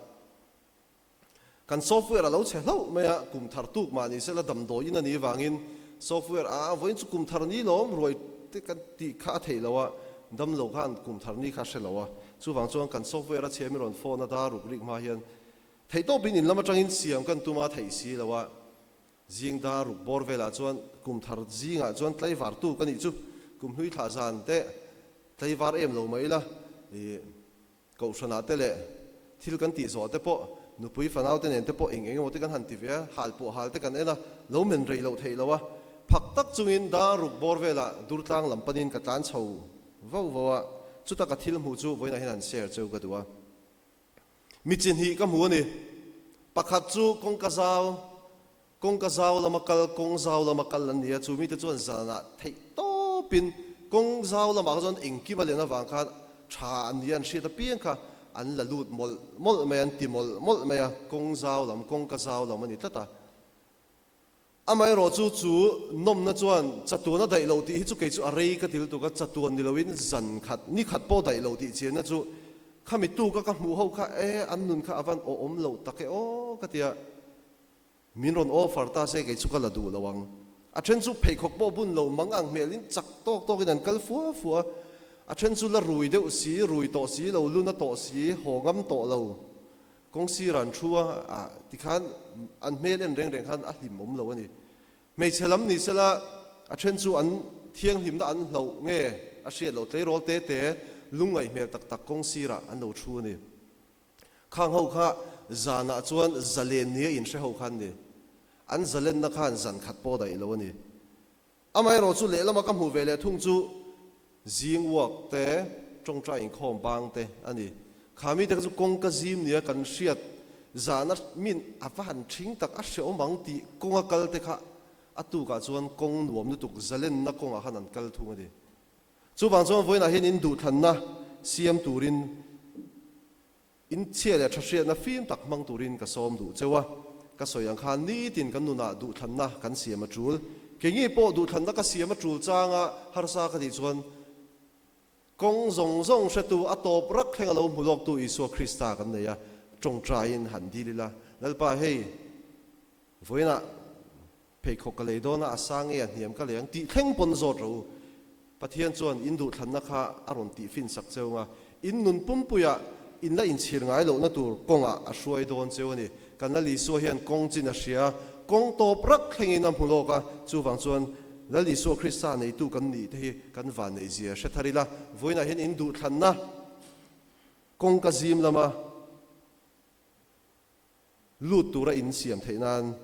kan software a lo chhe hlauh mai a, kum thar tuk mah ni sela damdawiin a nih vangin software a vawiin chu kum thar ni lawm ruai te kan tih kha a theih lo a, damlo khan kum thar ni kha a hre lo a, chuvang chuan kan software a chhe mi rawn phone a dar ruk rik hma hian theihtawpin in lam atangin siam kan tum a theih si lo a. Zing dar ruk bawr velah chuan kum thar zingah chuan tlaivar tuk a nih chu, kum hlui thlah zan te tlaivar em lo mai ila, ih kohhranah te leh thil kan tih zawh te pawh nupui fanau te nen te pawh eng eng emaw te kan han ti ve a, hal pawh hal te kan en a, lo men rei loh theih lo a, phak tak chungin dar ruk bawr velah Durtlang lam panin ka tlan chho vau vau a, chuta ka thil hmuh chu vawiinah hian han share cheu ka duh a. Mi chi hnih ka hmu a ni. Pakhat chu kawngka zau, kawngka zau lama kal, kawng zau lama kal an ni a, chu mite chuan zanah theih tawpin kawng zau lamah kha chuan engkim a len avang khan tha an nia an hriat apiang kha an la lut mawlh mawlh mai a, an ti mawlh mawlh mai a, kawng zau lam, kawngka zau lam a ni tlat a. Amaherawh chu chu nawmna chuan chatuan a daih loh tih hi chu kei chu a rei ka ti lutuk a, chatuan ni loin zan khat, ni khat pawh daih loh tih chianna chu khami tuka ka hmuh ho kha e an nun kha a van awhawm loh tak e aw ka ti a. Min rawn offer ta se kei chu ka la duh lo ang. A then chu pheikhawk pawh bun lo mang ang hmelin chak tawk tawkin an kal fua fua. A then chu la rui deuh si, rui tawh si lo, luna tawh si, haw ngam tawh lo. Kawng sirah an thu a, ah tikhan an hmel en reng reng khan a hlim awm lo a ni. Hmeichhe lam ni sela a then chu an thianghlimna an hloh nge a hriat loh tleirawl te te lungngaih hmel tak tak kawng sirah an lo thu a ni. Khang ho kha zanah chuan zalen nia inhre ho kha an ni. An zalenna khan zan khat pawh daih lo a ni. Amaherawh chu lehlama ka hmuh ve leh thung chu zing uak te, tawngtai inkhawm bang te a ni. Kha mite kha chu kawngka zim nia kan hriat zana min a va han thing tak a hreawm ang tih kawnga kal te kha a tukah chuan kawng nuam lutuk zalenna kawngah khan an kal thung a ni. Chuvang chuan vawiinah hian in duhthlanna siam turin in chhia leh tha hriatna fim tak hmang turin ka sawm duh cheu a. Ka sawi ang khan nitin kan nunah duhthlanna kan siam a tul. Keini pawh duhthlanna ka siam a tul changa harsa ka tih chuan kawng zawng zawng hretu a tawp rak thleng a lo hmu lawktu Isua Krista kan nei a, tawngtaiin han dil ila, Lalpa hei vawiinah Pheikhawk ka lei dawn a, a sang nge a hniam ka lei ang tih thleng pawn zawt rawh u. Pathian chuan in duhthlanna kha a rawn tih fin sak cheu nga, in nun pumpuiah in la inchhir ngai lohna tur kawngah a hruai dawn cheu a ni. Kan Lal Isua hian kawng chin a hria, kawng tawp rak thlengin a hmu lawk a, chuvang chuan Lal Isua Krista neitu kan nih te hi kan vanneihzia hre thar ila, vawiinah hian in duhthlanna kawng ka zim lama Lut tura in siam theih nan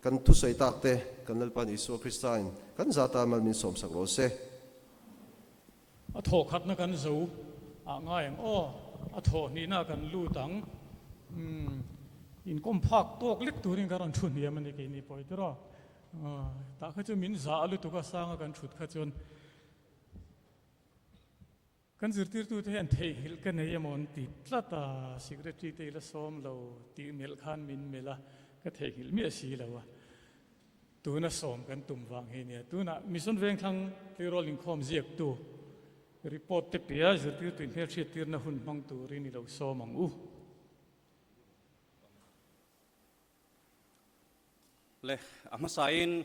kan thusawi tak te kan Lalpan Isua Krista in kan zata mal min sawmsak rawh se. A thawh khatna kan zo ah ngai ang aw, a thawh hnihna kan lut ang. Umm inkawm phak tawk lek turin kan rawn thu hniam a ni keini pawh i tiraw. Tah kha chu min zah lutuk a sanga kan thut kha chuan. Kan zirtirtute hian theihnghilh ka nei emaw an ti tlat a, secretary te i la sawm lo tih melh khan min melh a, ka theihnghilh miah si lo a, tuna sawm kan tum vang hi nia. Tunah Mission Vengthlang tleirawl inkhawm ziaktu report te pia zirtirtu inhmelhriattirna hun hmang turin i lo sawm ang u. Le, a hmasain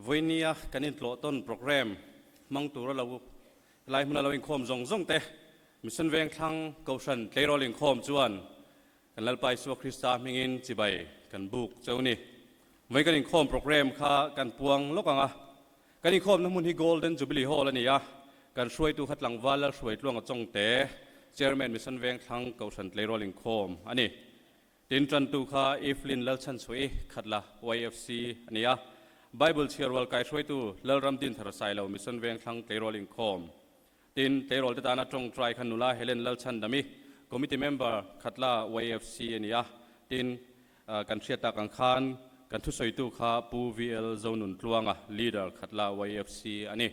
vawinia kan intlawh tawn programme hmang tura lo helai hmuna lo inkhawm zawng zawng te Mission Vengthlang Kohhran tleirawl inkhawm chuan kan Lalpa Isua Krista hmingin chibai kan buk cheu ni. Vawiin kan inkhawm programme kha kan puang lawk ang a, kan inkhawmna hmun hi Golden Jubilee Hall a ni a, kan hruaitu kha tlangval Lalhruaitluanga Chawngte, Chairman Mission Vengthlang Kohhran tleirawl inkhawm a ni. Tin, tantu kha Evelyn Lalchhanchhuahi Khatla, YFC, a ni a. Bible chhiarrual kaihruaitu Lalram Dinthar Sailo Mission Vengthlang Tleirawl Inkhawm. Tin, tleirawl te tana tawngtai kha nula Helen Lalchhandami, Committee Member Khatla, YFC, a ni a. Tin, kan hriat tak ang khan kan thusawitu kha Pu VL Zonuntluanga, Leader Khatla, YFC, a ni.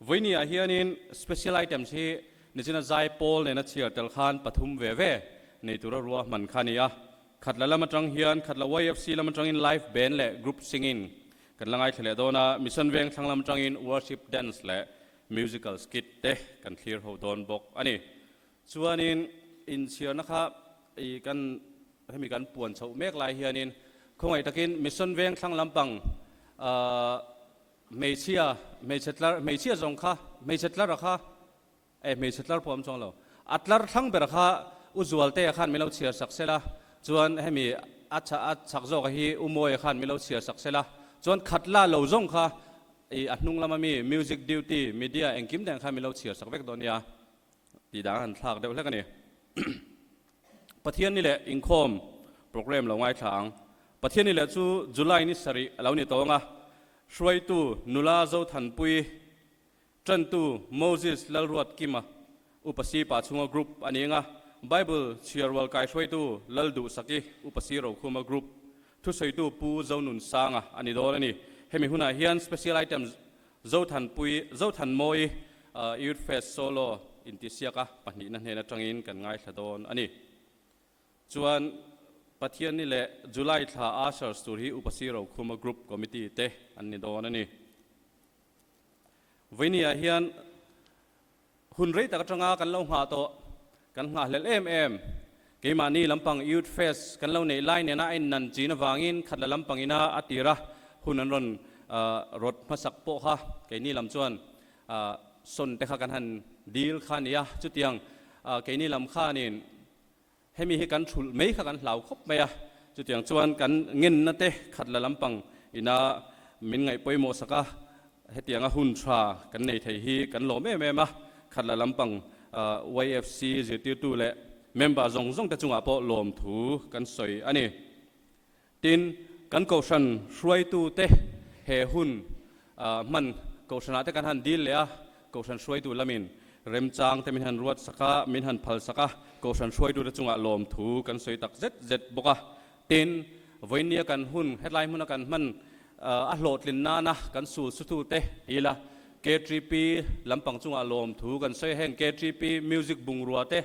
Vawiini ah hianin special items hi nichina zai pawl nena chhiar tel khan pathum ve ve nei tura ruahman kha a ni a. Khatla lam atang hian Khatla YFC lam atangin live band leh group singing kan la ngaithla leh dawn a, Mission Veng thlang lam atangin worship dance leh musical skit te kan thlir ho dawn bawk a ni. Chuanin inchhiarna kha i kan hemi kan puan chhoh mek lai hianin khawngaih takin Mission Veng thlang lampang ahh Hmeichhia, hmeichhe tlar, hmeichhia zawng kha, hmeichhe tlara kha, eh hmeichhe tlar pawh a awm chuang lo. A tlar thlang bera kha U Zualtea khan min lo chhiar sak sela, chuan hemi a chha a chhak zawka hi U Mawia khan min lo chhiar sak sela, chuan khat la lo zawng kha i a hnung lama mi music duty, media engkim dang khan min lo chhiar sak vek dawn nia tih dang a han thlak deuh hlek a ni. Pathian ni leh inkhawm program lo ngaithla ang. Pathian ni leh chu July ni sarih a lo ni tawng a, hruaitu nula Zothanpui, tantu Moses Lalruat Kima, Upa Si Pachhunga Group a ni ang a, Bible chhiarrual kaihruaitu Lalduhsaki, Upa Si Rokhuma Group, thusawitu Pu Zonunsanga a ni dawn a ni. Hemi hunah hian Special Item Zothanpui, Zothanmawi. Youth Fest Solo intihsiaka pahnihna hnen atangin kan ngaithla dawn a ni. Chuan Pathianni leh July thla Ushers tur hi Upa Si Rokhuma Group Committee te an ni dawn a ni. Vawinia hian hun rei tak atanga kan lo nghah tawh, kan nghahhlelh em em, keimahni lampang Youth Fest kan lo neih lai nena a innan chin avangin khatla lampang ina a tira hun an rawn rawt hmasak pawh kha keini lam chuan sawn te kha kan han dil kha a ni a, chutiang keini lam khanin Hemi hi kan thulh mai kha kan hlau khawp mai a, chutiang chuan kan ngenna te khat la lampang ina min ngaih pawimawh sak a, hetianga hun tha kan nei thei hi kan lawm em em a, khat la lampang YFC zirtirtu leh member zawng zawng te chungah pawh lawmthu kan sawi a ni. Tin, kan kohhran hruaitute he hun hman kohhranah te kan han dil leh a, kohhran hruaitu lamin remchang te min han ruat sak a, min han phal sak a, kohhran hruaitute chungah lawmthu kan sawi tak zet zet bawk a. Tin, vawinia kan hun hetlai hmuna kan hman a hlawhtlin nana kan sul sutute ila KTP lampang chungah lawmthu kan sawi a, heng KTP music bungrua te,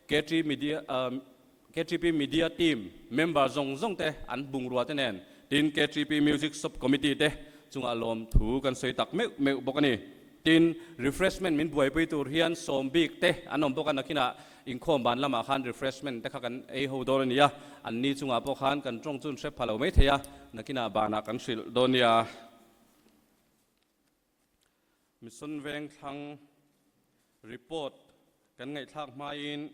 KT media, KTP Media Team member zawng zawng te an bungrua te nen tin KTP Music Sub Committee te chungah lawmthu kan sawi tak meuh meuh bawk a ni. Tin, refreshment min buaipui tur hian sawm bik te an awm bawk a, nakinah inkhawm ban lamah khan refreshment te kha kan ei ho dawn a ni a, an ni chungah pawh khan kan tawng chu an hre pha lo mai thei a, nakinah banah kan hrilh dawn nia. Mission Vengthlang report kan ngaihthlak hmain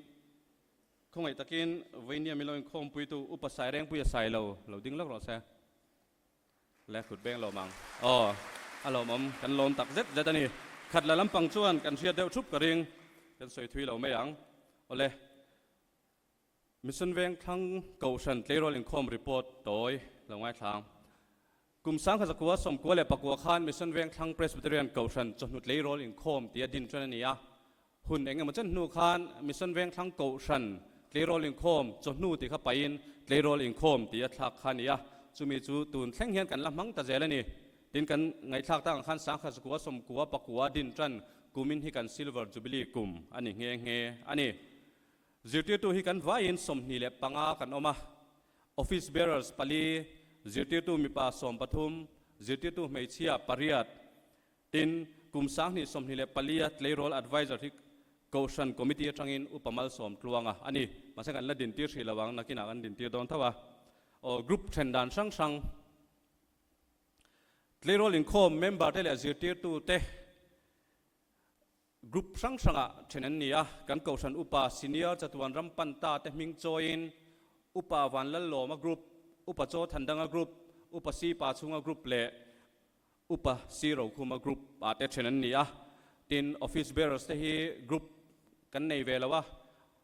Khawngaih takin Vainia milo inkhawmpuitu Upa Sairengpuia Sailo lo ding lawk rawh se. Le kut beng lawm ang. Aw, a lawmawm, kan lawm tak zet zet a ni. Khat la lampang chuan kan hriat deuh thup ka ring, kan sawi thui lo mai ang. Awle, Mission Vengthlang Kohhran Tleirawl Inkhawm Report tawi lo ngaithlang. Kum 1994 khan Mission Vengthlang Presbyterian Kohhran chawhnu tleirawl inkhawm tia din ṭan a ni a. Hun eng emaw chen hnu khan Mission Vengthlang Kohhran tleirawl inkhawm chawhnu tih kha pahin tleirawl inkhawm tia thlak kha a ni a. Chumi chu tun thleng hian kan la hmang ta zel a ni. Tin, kan ngaihthlak tak ang khan 1999 din ṭan kumin hi kan Silver Jubilee kum a ni nghe nghe a ni. Zirtirtu hi kan vaiin 25 kan awm a. Office bearers pali, zirtirtu mipa 13, zirtirtu hmeichhia pariat, tin, kum 2024 a tleirawl advisor hi Kohhran Committee atangin Upa Malsawm Tluanga a ni. Mahse kan la dintir hrih lo ang, nakinah kan dintir dawn tho a. Aw, group then dan hrang hrang. Tleirawl inkhawm member te leh zirtirtu te. Group hrang hrangah then an ni a, kan Kohhran Upa Senior Chatuan ram pan ta te hming chawiin Upa Vanlallawma Group, Upa Chaw Thandanga Group, Upa Si Pa Chhunga Group leh Upa Si Rokhuma Group ah te then an ni a. Tin, Office Bearers te hi Group kan nei ve lo a,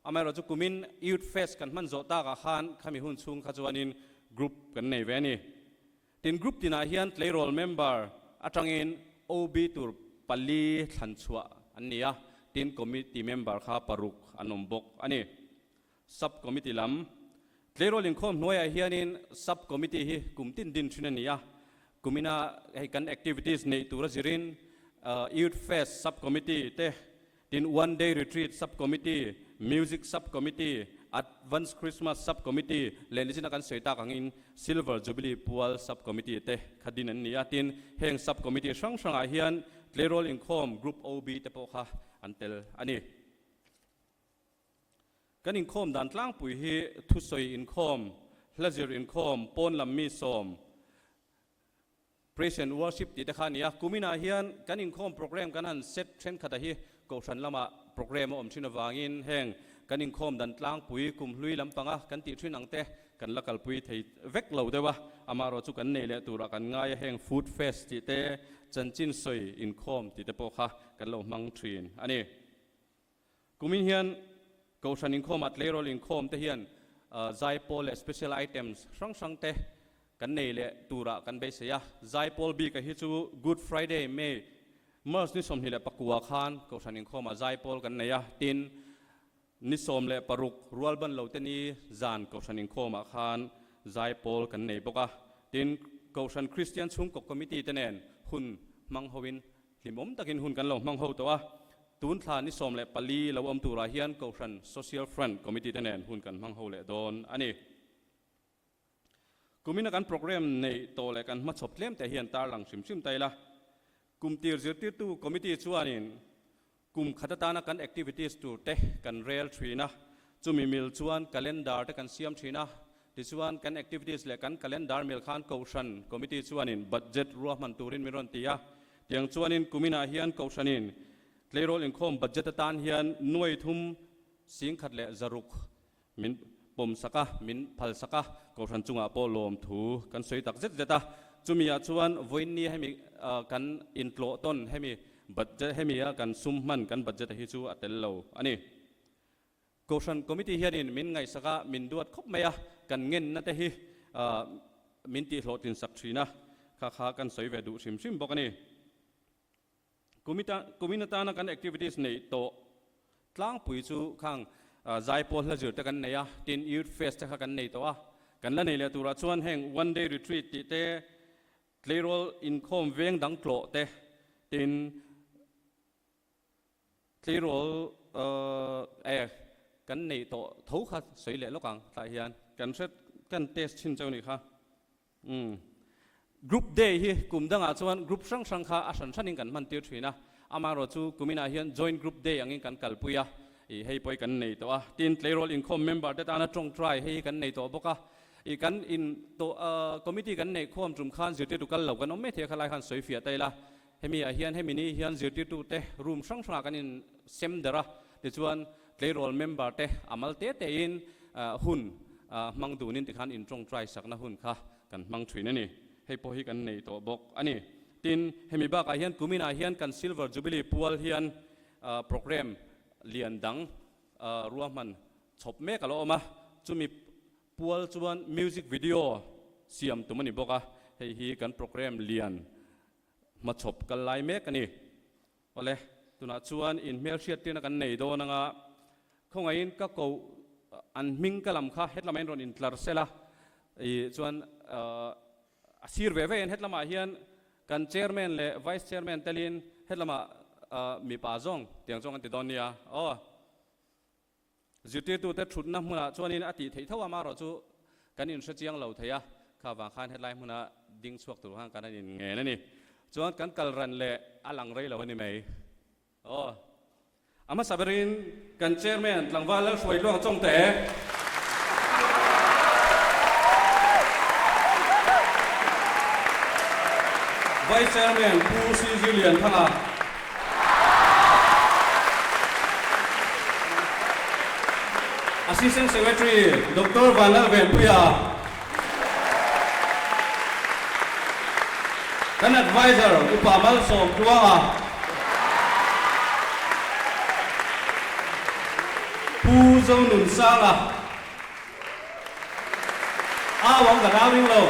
amaherawhchu kumin Youth Fest kan hman zawh takah khan khami hun chhung kha chuanin Group kan nei ve a ni. Tin group tinah hian tleirawl member atangin OB tur pali thlan chhuah an ni a, tin committee member kha paruk an awm bawk a ni. Sub committee lam tleirawl inkhawm hnuaiah hianin sub committee hi kum tin din thin a ni a, kumina hei kan activities neih tura zirin Youth Fest sub committee te Tin, One Day Retreat Sub Committee, Music Sub Committee, Advance Christmas Sub Committee leh nichina kan sawi tak angin Silver Jubilee Pual Sub Committee te kha din an ni a. Tin, heng Sub Committee hrang hrangah hian tleirawl inkhawm Group OB te pawh kha an tel a ni. Kan inkhawm dan tlangpui hi thusawi inkhawm, hlazir inkhawm, pawn lam mi sawm, Praise and Worship tih te kha a ni a, kuminah hian kan inkhawm program kan han set thenkhat a hi Kohhran lamah program a awm thin avangin heng kan inkhawm dan tlangpui kum hlui lampanga kan tih thin ang te kan la kalpui thei vek lo deuh a, amaherawh chu kan nei leh turah kan ngai a, heng Food Fest tih te, chanchin sawi inkhawm tih te pawh kha kan lo hmang thin a ni. Kumin hian Kohhran inkhawmah tleirawl inkhawm te hian zaipawl leh special items hrang hrang te kan nei leh turah kan beisei a. Zaipawl bika hi chu Good Friday, May, March ni 29 khan Kohhran inkhawmah zaipawl kan nei a. Tin, ni 16 rualban lo te ni zan Kohhran inkhawmah khan zaipawl kan nei bawk a. Tin, Kohhran Kristian Chhungkaw Committee te nen hun hmang hoin hlimawm takin hun kan lo hmang ho tawh a. Tun thla ni 14 lo awm turah hian Kohhran Social Front Committee te nen hun kan hmang ho leh dawn a ni. Kumina kan programme neih tawh leh kan hmachhawp tlem te hian tarlang hrim hrim ta ila. Kum tir zirtirtu committee chuanin kum khat atana kan activities tur te kan rel thin a, chumi mil chuan calendar te kan siam thin a, tichuan kan activities leh kan calendar mil khan Kohhran committee chuanin budget ruahman turin min rawn ti a, tiang chuanin kuminah hian Kohhranin tleirawl inkhawm budget atan hian nuai thum singkhat leh zaruk Min pawm sak a, min phal sak a, Kohhran chungah pawh lawmthu kan sawi tak zet zet a. Chumi ah chuan vawiinni hemi kan intlawh tawn hemi budget hemi a kan sum hman kan budget a hi chu a tel lo a ni. Kohhran committee hianin min ngaihsak a, min duat khawp mai a, kan ngenna te hi min tihhlawhtlin sak thin a, kha kha kan sawi ve duh hrim hrim bawk a ni. Kumin atana kan activities neih tawh tlangpui chu khang zaipawl hla zir te kan nei a, tin Youth Fest te kha kan nei tawh a, kan la nei leh turah chuan heng One Day Retreat tih te, tleirawl inkhawm veng dang tlawh te, tin tleirawl eh kan neih tawh tho kha sawi leh lawk ang tlaiah hian kan hre kan test thin cheu nih kha. Umm. Group Day hi kum dangah chuan group hrang hrang kha a hran hranin kan hman tir thin a, amaherawh chu kuminah hian Joint Group Day angin kan kalpui a, ih hei pawh hi kan nei tawh a, tin tleirawl inkhawm member te tana tawngtai hei hi kan nei tawh bawk a, ih kan in tawh committee kan neih khawm tum khan zirtirtu kal lo kan awm mai thei a khalai khan sawi fiah ta ila, hemi ah hian hemi ni hian zirtirtu te room hrang hrangah kan in sem der a, tichuan Tleirawl member te a mal te te in hun hmang dun in tikhan in tawngtai sakna hun kha kan hmang thin a ni. Hei pawh hi kan nei tawh bawk a ni. Tin, hemi bakah hian kumin ah hian kan Silver Jubilee pual hian programme lian dang ruahman chhawp mek a lo awm a, chumi pual chuan music video siam tum a ni bawk a, hei hi kan programme lian hmachhawp kal lai mek a ni. Awle, tunah chuan in hmelhriattirna kan nei dawn anga khawngaihin ka ko an hming ka lam kha hetlama in rawn intlar sel a, ih chuan a sir ve ve in hetlamah hian kan chairman leh vice chairman telin hetlama mipa zawng tiang chuan kan ti dawn nia aw. Zirtirtute thutna hmunah chuanin a tih theih tho a, amaherawh chu kan inhre chiang lo thei a, kha vang khan hetlai hmuna ding chhuak tur khan kan han inngen a ni. Chuan kan kal ran leh a lang rei lo a ni mai. Aw. A hmasa berin kan Chairman tlangval Lalhruai Luang Chawngte. Vice Chairman Pu CG Lianthanga. Assistant Secretary Doctor Vanlalvenpuia, kan Adviser Upa Malsawm Tluanga, Pu Zonunsanga, Au ang ka nau ring lo.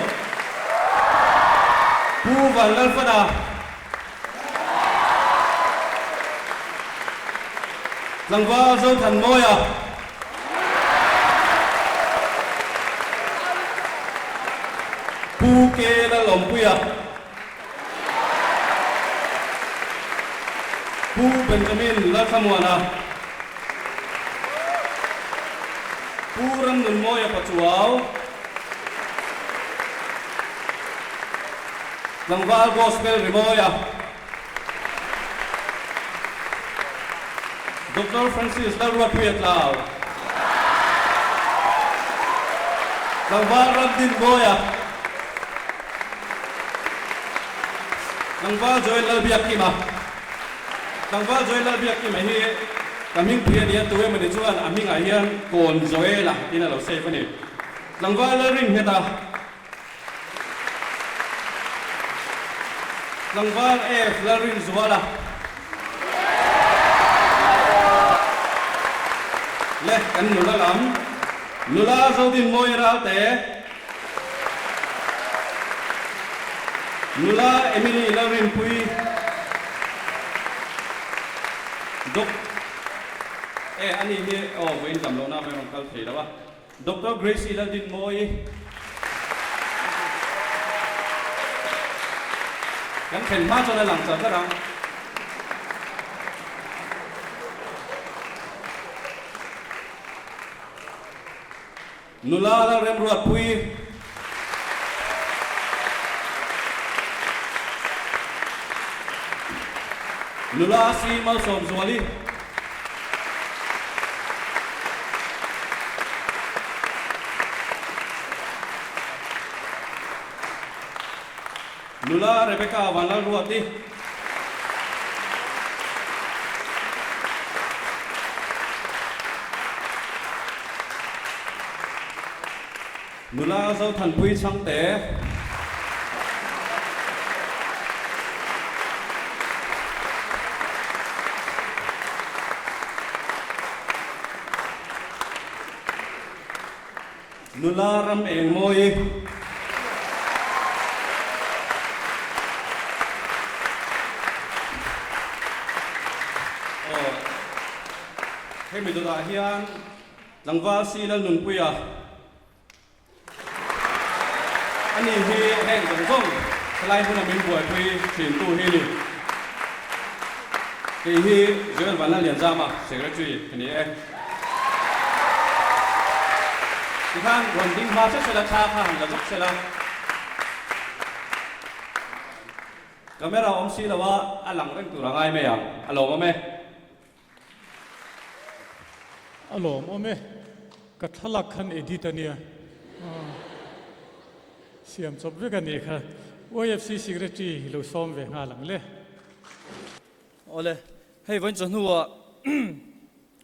Pu Vanlalfana. Tlangval Zothanmawia. Pu Ke Lalawmpuia. Pu Benjamin Lalthlamuana. Pu Ramnunmawia Pachuau. Tlangval Gospel Rimawia. Doctor Francis Lalruatpuia Tlau. Tlangval Ramdinmawia. Tlangval Joel Lalbiakkima. Tlangval Joel Lalbiakkima hi ka hmingpui a nia, tu emawni chuan a hmingah hian Kawn Joel-a tiin a lo save a ni. Tlangval Lalringheta. Tlangval F Lalrinzuala. Le kan nula lam Nula Zodinmawii Ralte. Nula Emily Lalrinpuii Dok E ani hi aw vawiin tam lohna mai rawn kal thei lo a. Doctor Gracie Laldinmawii kan thlen hma chuan a lang char char ang. Nula Lalremruatpuii. Nula Si Malsawmzuali. Nula Rebecca Vanlalruati. Nula Zothanpui Chhangte. Nula ram eng mawi. Aw, hemi dawtah hian tlangval si Lalnunpuia ani hi heng zawng zawng helai hmuna min buaipui thintu hi ni. Kei hi Joel Vanlallianzama, Secretary ka ni e. Tikhan rawn ding hma hret hret a thla kha han la zawk sela. Camera awm si lo a, a lang reng tur a ngai mai ang. A lawmawm e. A lawmawm e. Ka thlalak khan edit a nia. Siam chawp vek a nih kha. YFC Secretary lo sawm ve nghal ang le. Awle, hei vawiin chawhnuah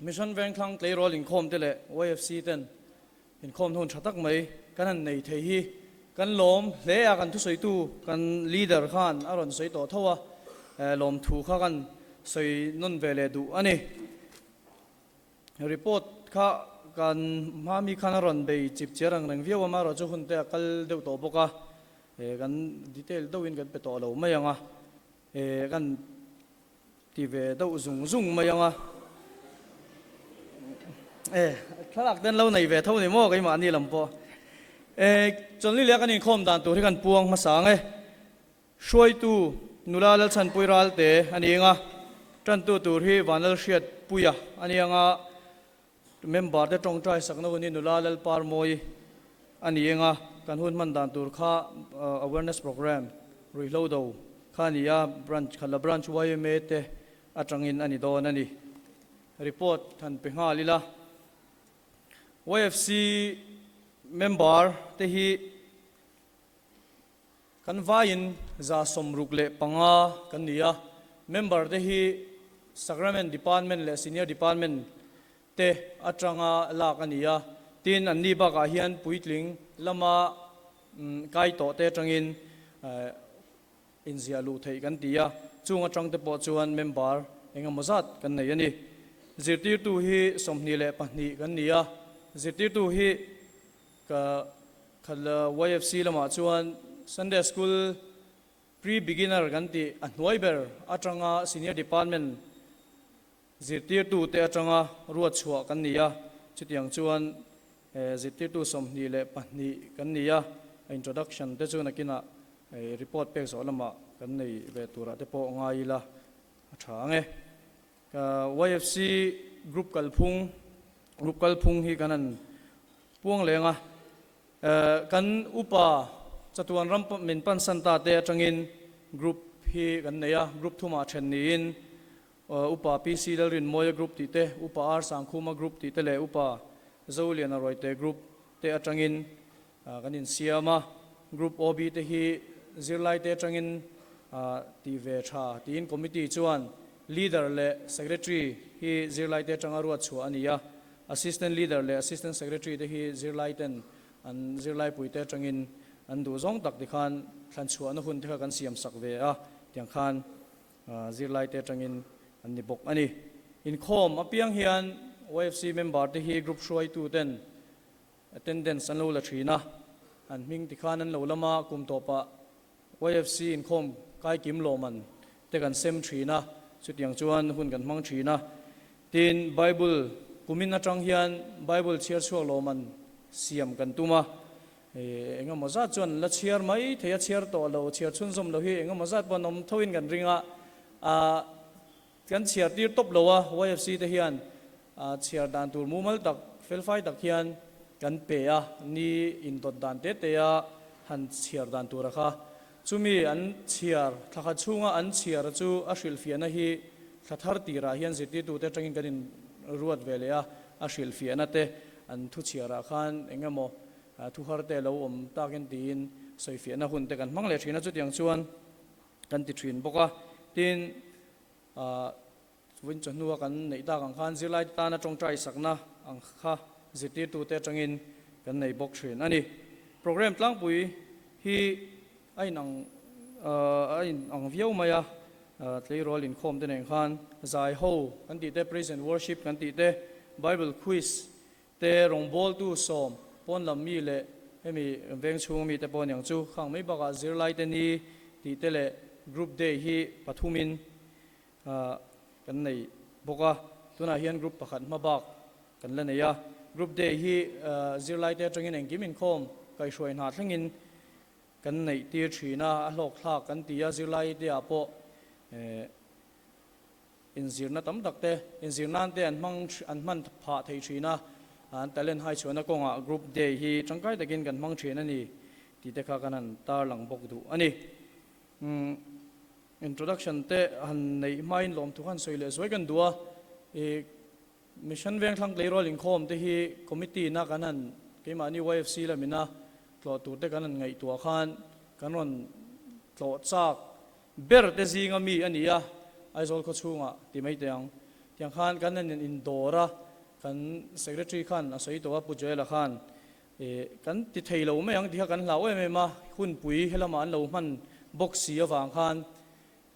Mission Vengthlang tleirawl inkhawm te leh YFC ten inkhawm hun tha tak mai kan han nei thei hi kan lawm hle a, kan thusawitu kan leader khan a rawn sawi tawh tho a, lawmthu kha kan sawi nawn ve leh duh a ni. Report kha kan hma mi khan a rawn bei chip chiar ang reng viau a, amaherawhchu hun te a kal deuh tawh bawk a, kan detail deuhin kan pe tawh lo mai ang a. E kan ti ve deuh zung zung mai ang a. E thlalak ten lo nei ve tho ni maw keimahni lam pawh. E Chawlhni leh kan inkhawm dan tur hi kan puang hmasa ang e. Hruaitu nula Lalchhanpui Ralte a ni ang a, tantu tur hi Vanlalhriatpuia a ni ang a, Member te tawngtai sakna hun hi nula Lalparmawi a ni eng a, kan hun hman dan tur kha awareness programme ruihhlo do kha a ni a, branch Khatla branch yma te atangin a ni dawn a ni. Report han pe nghal ila. YFC member te hi Kan vaiin 65 kan ni a, member te hi Sacrament Department leh Senior Department te atanga lak a ni a, tin anni bakah hian puitling lama kai tawh te atangin inziah luh theih kan ti a, chung atang te pawh chuan member engemaw zat kan nei a ni. Zirtirtu hi 22 kan ni a, zirtirtu hi Ka khat YFC lamah chuan Sunday School Pre-Beginner kan tih a hnuai ber atanga Senior Department zirtirtute atanga ruat chhuah kan ni a, chutiang chuan zirtirtu 22 kan ni a, introduction te chu nakinah report pek zawh lamah kan nei ve turah te pawh ngai ila a tha ang e. YFC Group kalphung Group kalphung hi kan han Puang leng a, kan upa chatuan ram min pansan ta te atangin group hi kan nei a, group thumah then niin upa PC Lalrinmawia group tih te, upa R Sangkhuma group tih te leh upa Zoliana Rawite group te atangin kan insiam a, group OB te hi zirlai te atangin tih ve tha tiin committee chuan leader leh secretary hi zirlai te atanga ruat chhuah a ni a. Assistant Leader leh Assistant Secretary te hi zirlai ten an zirlaipui te atangin an duh zawng tak tikhan thlanchhuahna hun te kha kan siam sak ve a, tiang khan zirlai te atangin an ni bawk a ni. Inkhawm apiang hian YFC member te hi group hruaitu ten attendance an lo la thin a, an hming tikhan an lo lam a, kum tawpah YFC inkhawm kaikim lawmman te kan sem thin a, chutiang chuan hun kan hmang thin a. Tin, Bible kumin atang hian Bible chhiar chhuak lawmman siam kan tum a, engemaw zat chuan la chhiar mai thei a, chhiar tawh lo, chhiar chhunzawm lo hi engemaw zat pawh an awm thoin kan ring a, kan chhiar tir tawp lo a, YFC te hian chhiar dan tur mumal tak, felfai tak hian. kan pe a, ni indawt dan te te a han chhiar dan tura kha. Chumi an chhiar, thla khat chhunga an chhiar chu a hrilhfiahna hi thla thar tirah hian zirtirtute atangin kan inruat ve leh a, a hrilhfiahna te an thu chhiarah khan eng emaw thu har te lo awm takin tiin sawifiahna hun te kan hmang leh thin a, chutiang chuan kan ti thin bawk a. Tin, Vawiin chawhnua kan neih tak ang khan zirlaite tana tawngtai sakna ang kha zirtirtute atangin kan nei bawk thin a ni. Programme tlangpui hi a inang a inang viau mai a, tleirawl inkhawm te nen khan zai ho kan tih te, praise and worship kan tih te, Bible quiz te, rawngbawltu sawm pawn lam mi leh hemi veng chhung mite pawh aniang chu khang mai bakah zirlaite ni tih te leh group day hi pathumin kan nei bawk a, tunah hian group pakhat hma bak kan la nei a, group day hi zirlaite atangin engkim inkhawm kaihhruai hna thlengin kan neih tir thin a, a hlawk thlak kan ti a, zirlaite ah pawh inzirna tam tak te inzir nan te an hmang an hman phah thei thin a, an talent hai chhuahna kawngah group day hi tangkai takin kan hmang thin a ni tih te kha kan han tarlang bawk duh a ni. Introduction te han neih hmain lawmthu khan sawi leh zuai kan duh a, i Mission Vengthlang Tleirawl Inkhawm te hi committee na kan han keimahni YFC lamina tlawh tur te kan han ngaihtuah khan kan rawn tlawh chak ber te zinga mi a ni a, Aizawl khaw chhungah ti mai teh ang. Tiang khan kan han indawr a, kan secretary khan a sawi tawh a, Pu Joel-a khan Kan ti thei lo mai ang tih kha kan hlau em em a, hunpui helamah an lo hman bawk si avang khan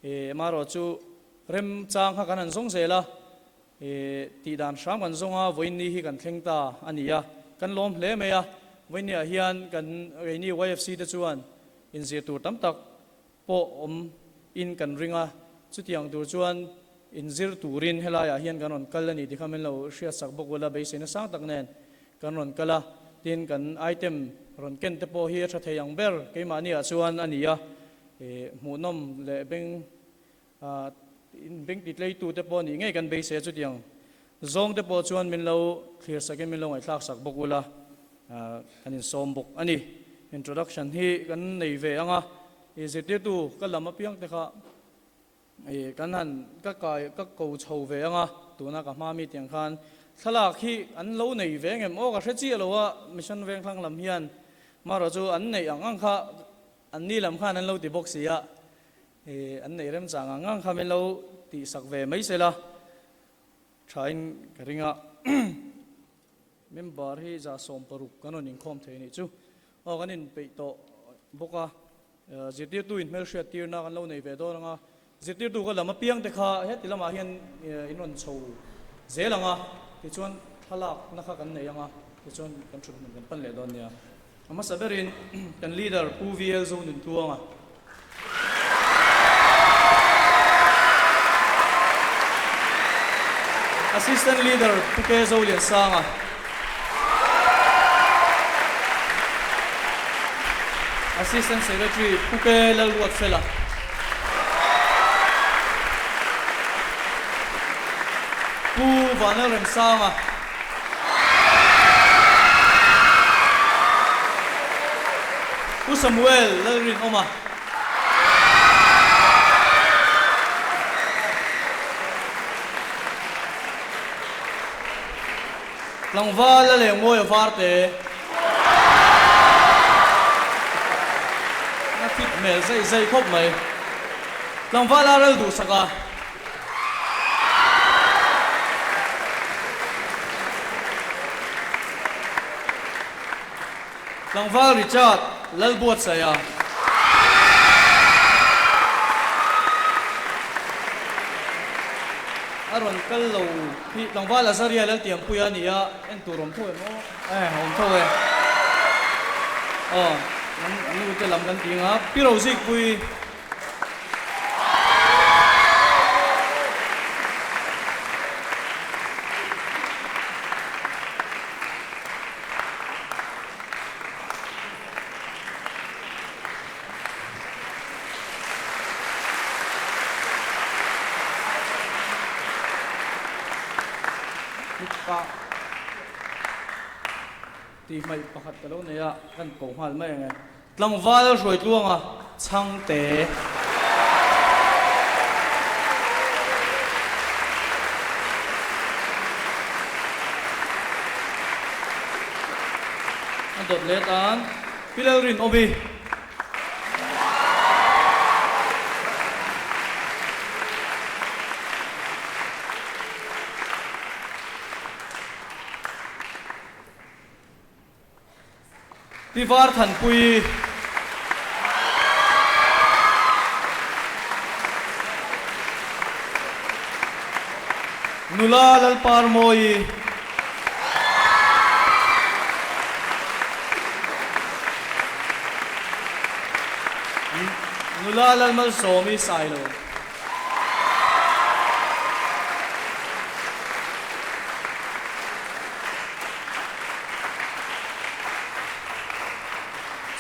amaherawh chu remchang kha kan han zawng zel a, tih dan hram kan zawng a, vawiinni hi kan thleng ta a ni a, kan lawm hle mai a, vawiinniah hian kan keini YFC te chuan inzir tur tam tak pawh awm in kan ring a, chutiang tur chuan inzir turin helaiah hian kan rawn kal a ni tih kha min lo hriatsak bawk ula beiseina sang tak nen kan rawn kal a, tin kan item rawn ken te pawh hi a tha thei ang ber keimahni ah chuan a ni a, hmuhnawm leh beng beng ti tlei tu te pawh nih ngei kan beisei a, chutiang zawng te pawh chuan min lo thlir sakin min lo ngaihthlak sak bawk ula kan insawm bawk a ni. Introduction hi kan nei ve ang a, zirtirtu ka lam apiang te kha Kan han ka kai ka ko chho ve ang a, tuna ka hma mi tiang khan thlalak hi an lo nei ve ngem aw ka hre chiah lo a, Mission Vengthlang lam hian marawh chu an neih ang ang kha an ni lam khan an lo ti bawk si a, an neih remchang ang ang kha min lo tihsak ve mai se la thain ka ring a. Member hi 160 kan rawn inkhawm thei a nih chu. Aw kan inpeih tawh bawk a, zirtirtu inhmelhriat tirna kan lo nei ve dawn ang a, zirtirtu ka lam apiang te kha heti lamah hian in rawn chho zel ang a, tichuan thlalakna kha kan nei ang a, tichuan kan thut hmun kan pan leh dawn nia. A hmasa berin kan leader Pu VL Zonuntluanga. Assistant Leader Pu K Zoliansanga. Assistant Secretary Pu K Lalruatfela. Pu Vanlalremsanga. Pu Samuel Lalrinawma. Tlangval a leng mawi a var te. A fit hmel zai zai khawp mai. Tlangval a ral duhsak a. Tlangval Richard Lalbuatsaia. A rawn kal lo hi Tlangval Azaria Laltiangpuia a ni a, en tur awm tho em aw? Eh, awm tho e. Aw, an nu te lam kan ti ang a, Pi Rozikpui. Tihhmaih pakhat ka lo nei a, kan koh nghal mai ang e. Tlangval Hruaitluanga Chhangte. A dawt leh tan Pi Lalrinawmi. Pi Varthanpuii. Nula Lalparmawii. Nula Lalmalsawmi Sailo.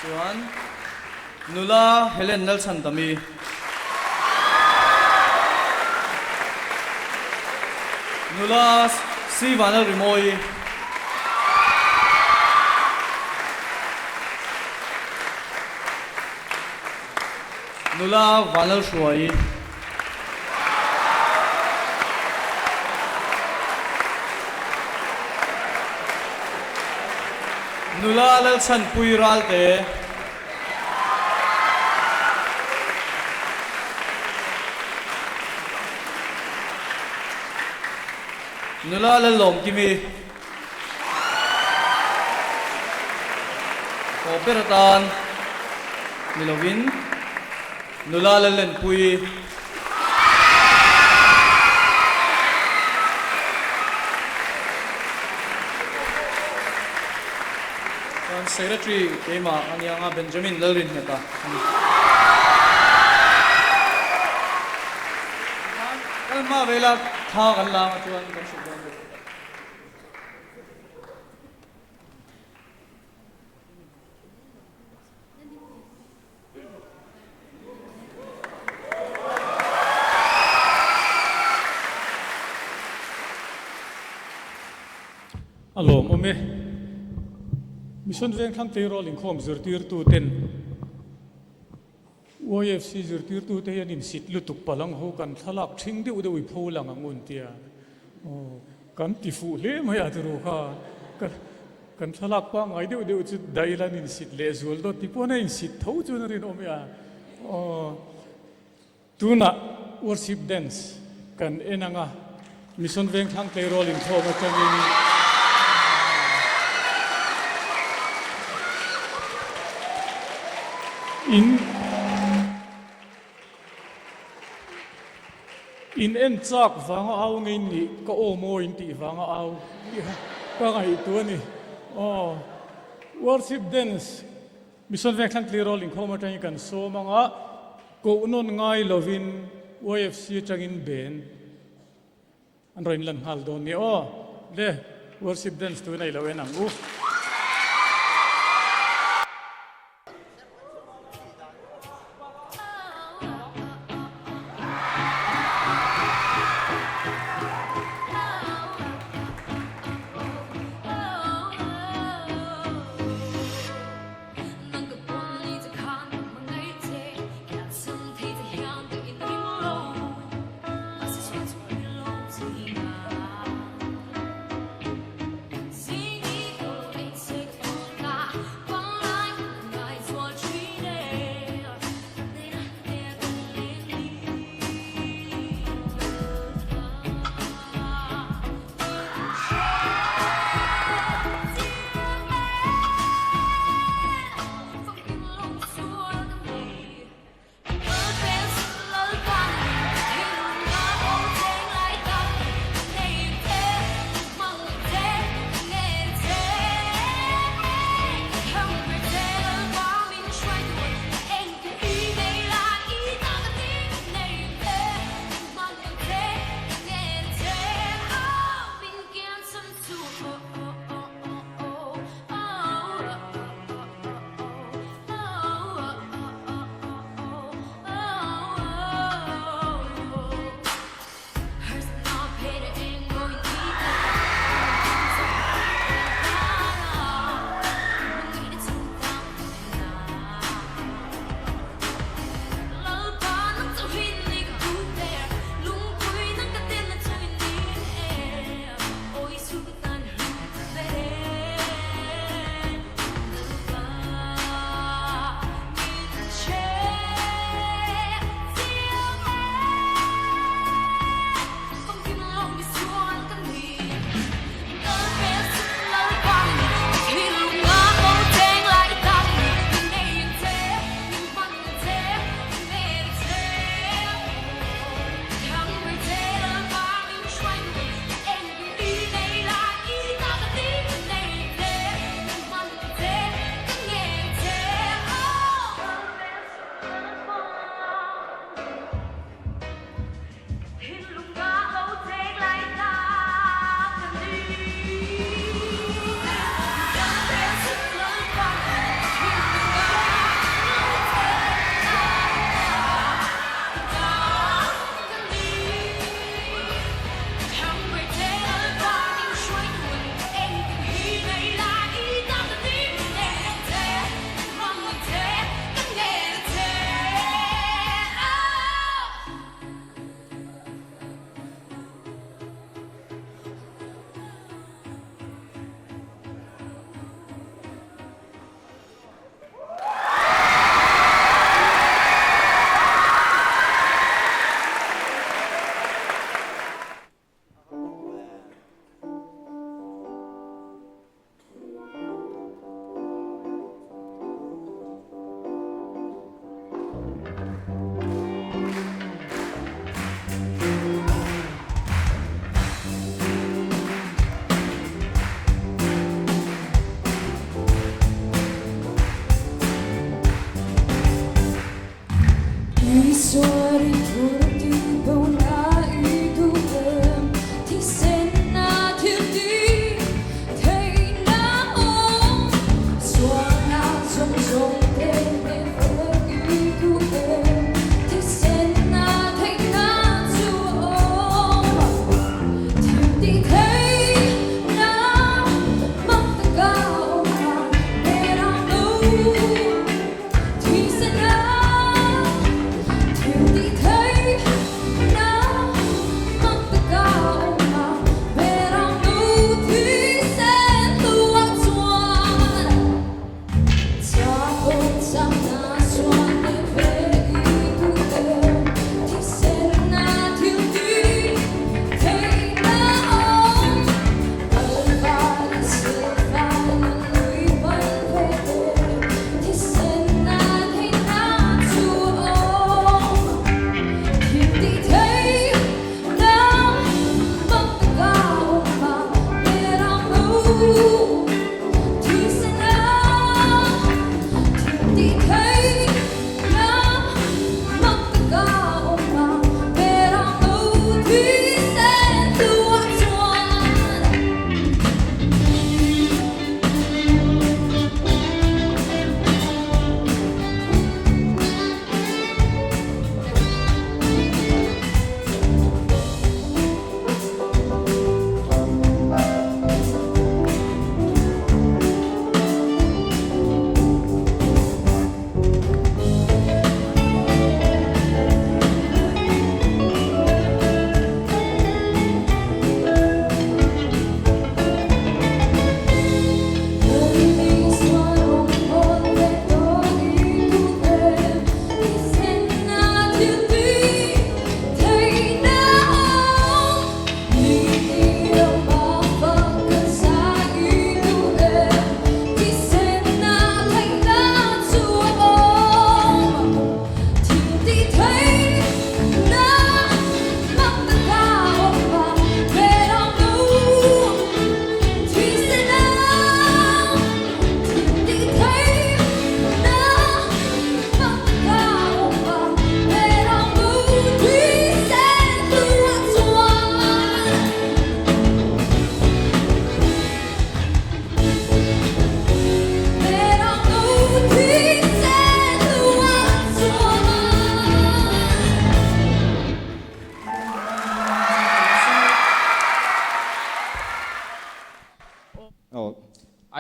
Chuan nula Helen Lalchhandami. Nula Sivana Rimawi. Nula Vanlalhruaii. Nula Lalchhanpui Ralte. Nula Lallawmkimi. Aw ber atan ni lovin nula la lenpui. Chuan Secretary keimah a nia anga Benjamin Lalrinnghet a ni. Kal hma vela thla kan la anga chuan kan hrilh dawn bawk. A lawmawm e. Mission Vengthlang Tleirawl inkhawm zirtirtuten YFC zirtirtute hian insit lutuk palang ho kan thlalak ṭhing deuh deuh i pho lang ang un tia aw kan ti fuh hle mai a turu kha ka kan thlalak pangngai deuh deuh chu daih ila an insit leh zual dawt ti pawn a insit tho chuan a rinawm e a aw tunah worship dance kan en ang a Mission Vengthlang tleirawl inkhawm atangin in in en chak vanga au ngei nih ka aw mawi in tih vanga au ka ngaihtuah a ni. Aw worship dance Mission Vengthlang tleirawl inkhawm atangin kan sawm anga koh nawn ngai lovin YFC atangin ben An rawn inlan nghal dawn ni aw. Le, worship dance tun a i lo en ang u.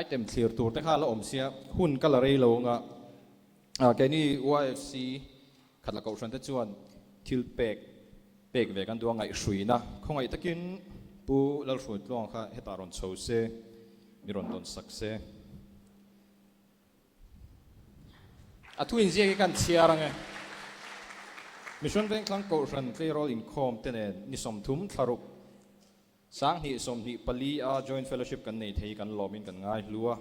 Item thlir tur te kha la awm sia, hun ka la rei lo anga keini YFC khat la kohhran te chuan thil pek pek ve kan duh a ngaihhruina khawngaih takin Pu Lalhruaitluanga kha hetah rawn chho se, mi rawn dawn sak se. A thu inziak hi kan chhiar ang e. Mission Vengthlang Kohhran tleirawl inkhawm te nen ni 30 thlaruk 2024 a Joint Fellowship kan nei thei kan lawmin kan ngai hlu a.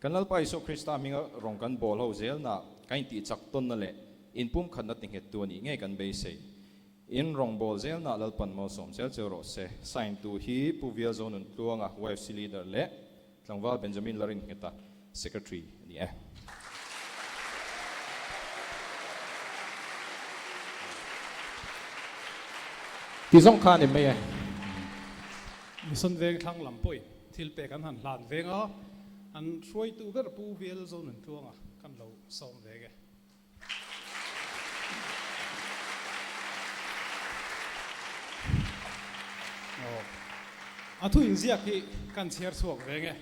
Kan Lalpa Isua Krista hminga rawng kan bawl ho zelna kan intihchak tawnna leh inpumkhatna ti nghettu a nih ngei kan beisei. In rawng bawl zelna Lalpan malsawm zel cheu rawh se. Sign tu hi Pu Vialzonun Tluanga, YFC Leader leh Tlangval Benjamin Larin Ngheta, Secretary a ni e. Ti zawng kha a ni mai e. Mission veng thlang lam pawhin thil pek an han hlan veng a, an hruaitu ber Pu Vial Zonuntluanga kan lo sawm veng e. A thu inziak hi kan chhiar chhuak veng e.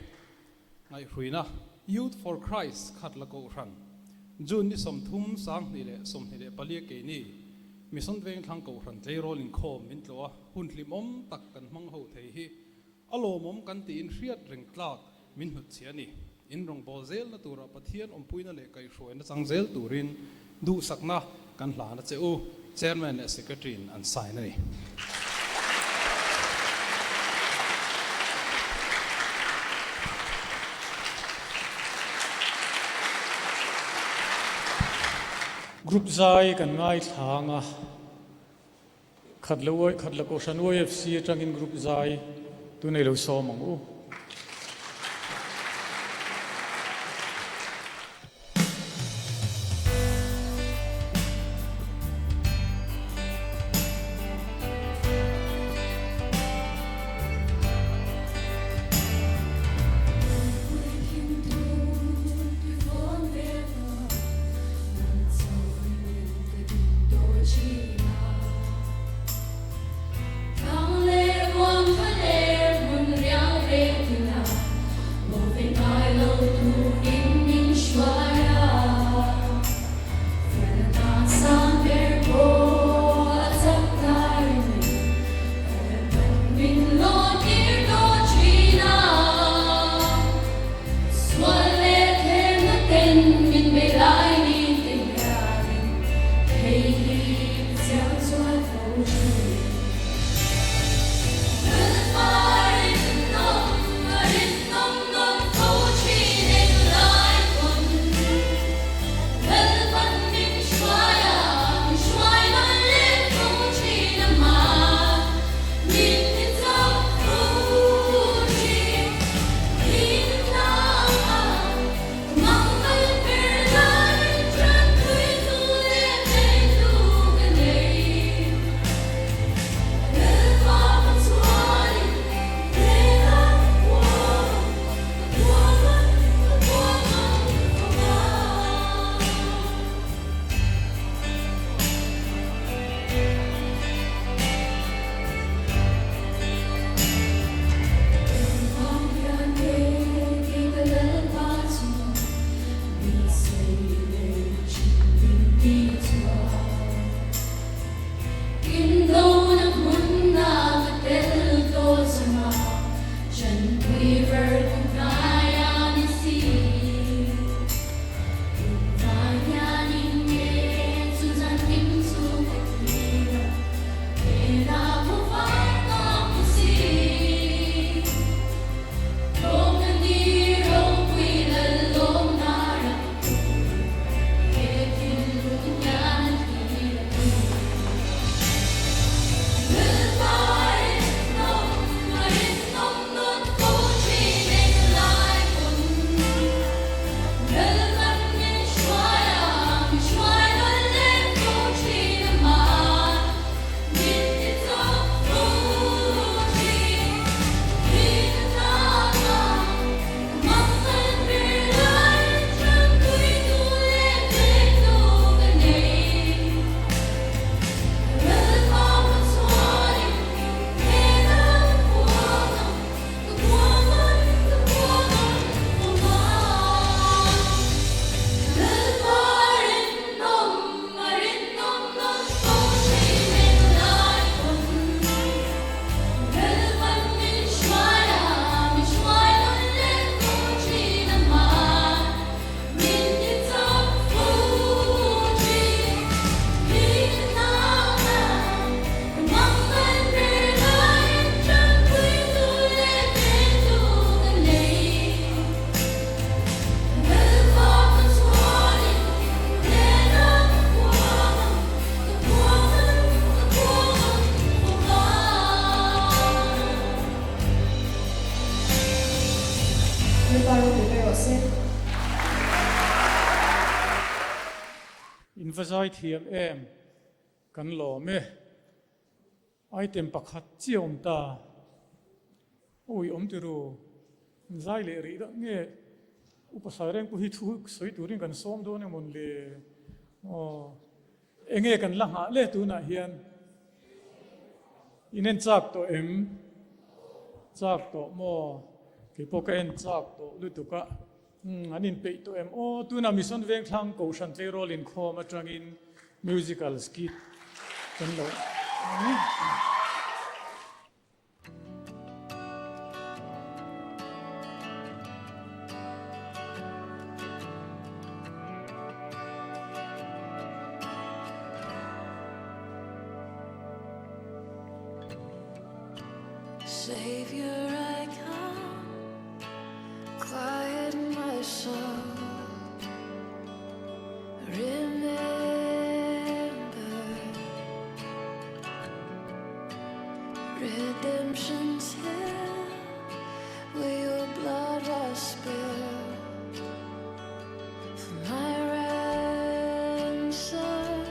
Ngaihhruina, Youth for Christ khat la kohhran, June ni 30 2024 keini Mission Vengthlang Kohhran tleirawl inkhawm min tlawh a, hun hlimawm tak kan hmang ho thei hi A lawmawm kan tiin hriat reng tlak min hnutchhiah a ni. In rawngbâwl zelna tura Pathian awmpuina leh kaihhruaina chang zel turin duhsakna kan hlan a che u, Chairman leh Secretary-in an sign a ni. Group zai kan ngaithla ang a. Khat lo uai khat la Kohhran YFC atangin group zai tu nei lo sawm ang u. va zai thiam em? Kan lawm e. Item pakhat chiah awm ta. Awi awm ti ru. In zai leh rih dah nge Upa Sairengpu hi thu sawi turin kan sawm dawn emawn le? Aw. Enge kan la nghah le tunah hian? In en chak tawh em? Chak tawh maw? Kei pawh ka en chak tawh lutuk a. Umm an inpeih tawh em? Aw tunah Mission Vengthlang Kohhran Tleirawl inkhawm atangin musical skit kan lo. Savior I come Quiet my soul Remember Redemption's hill Where your blood was spilled For my ransom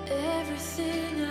Everything.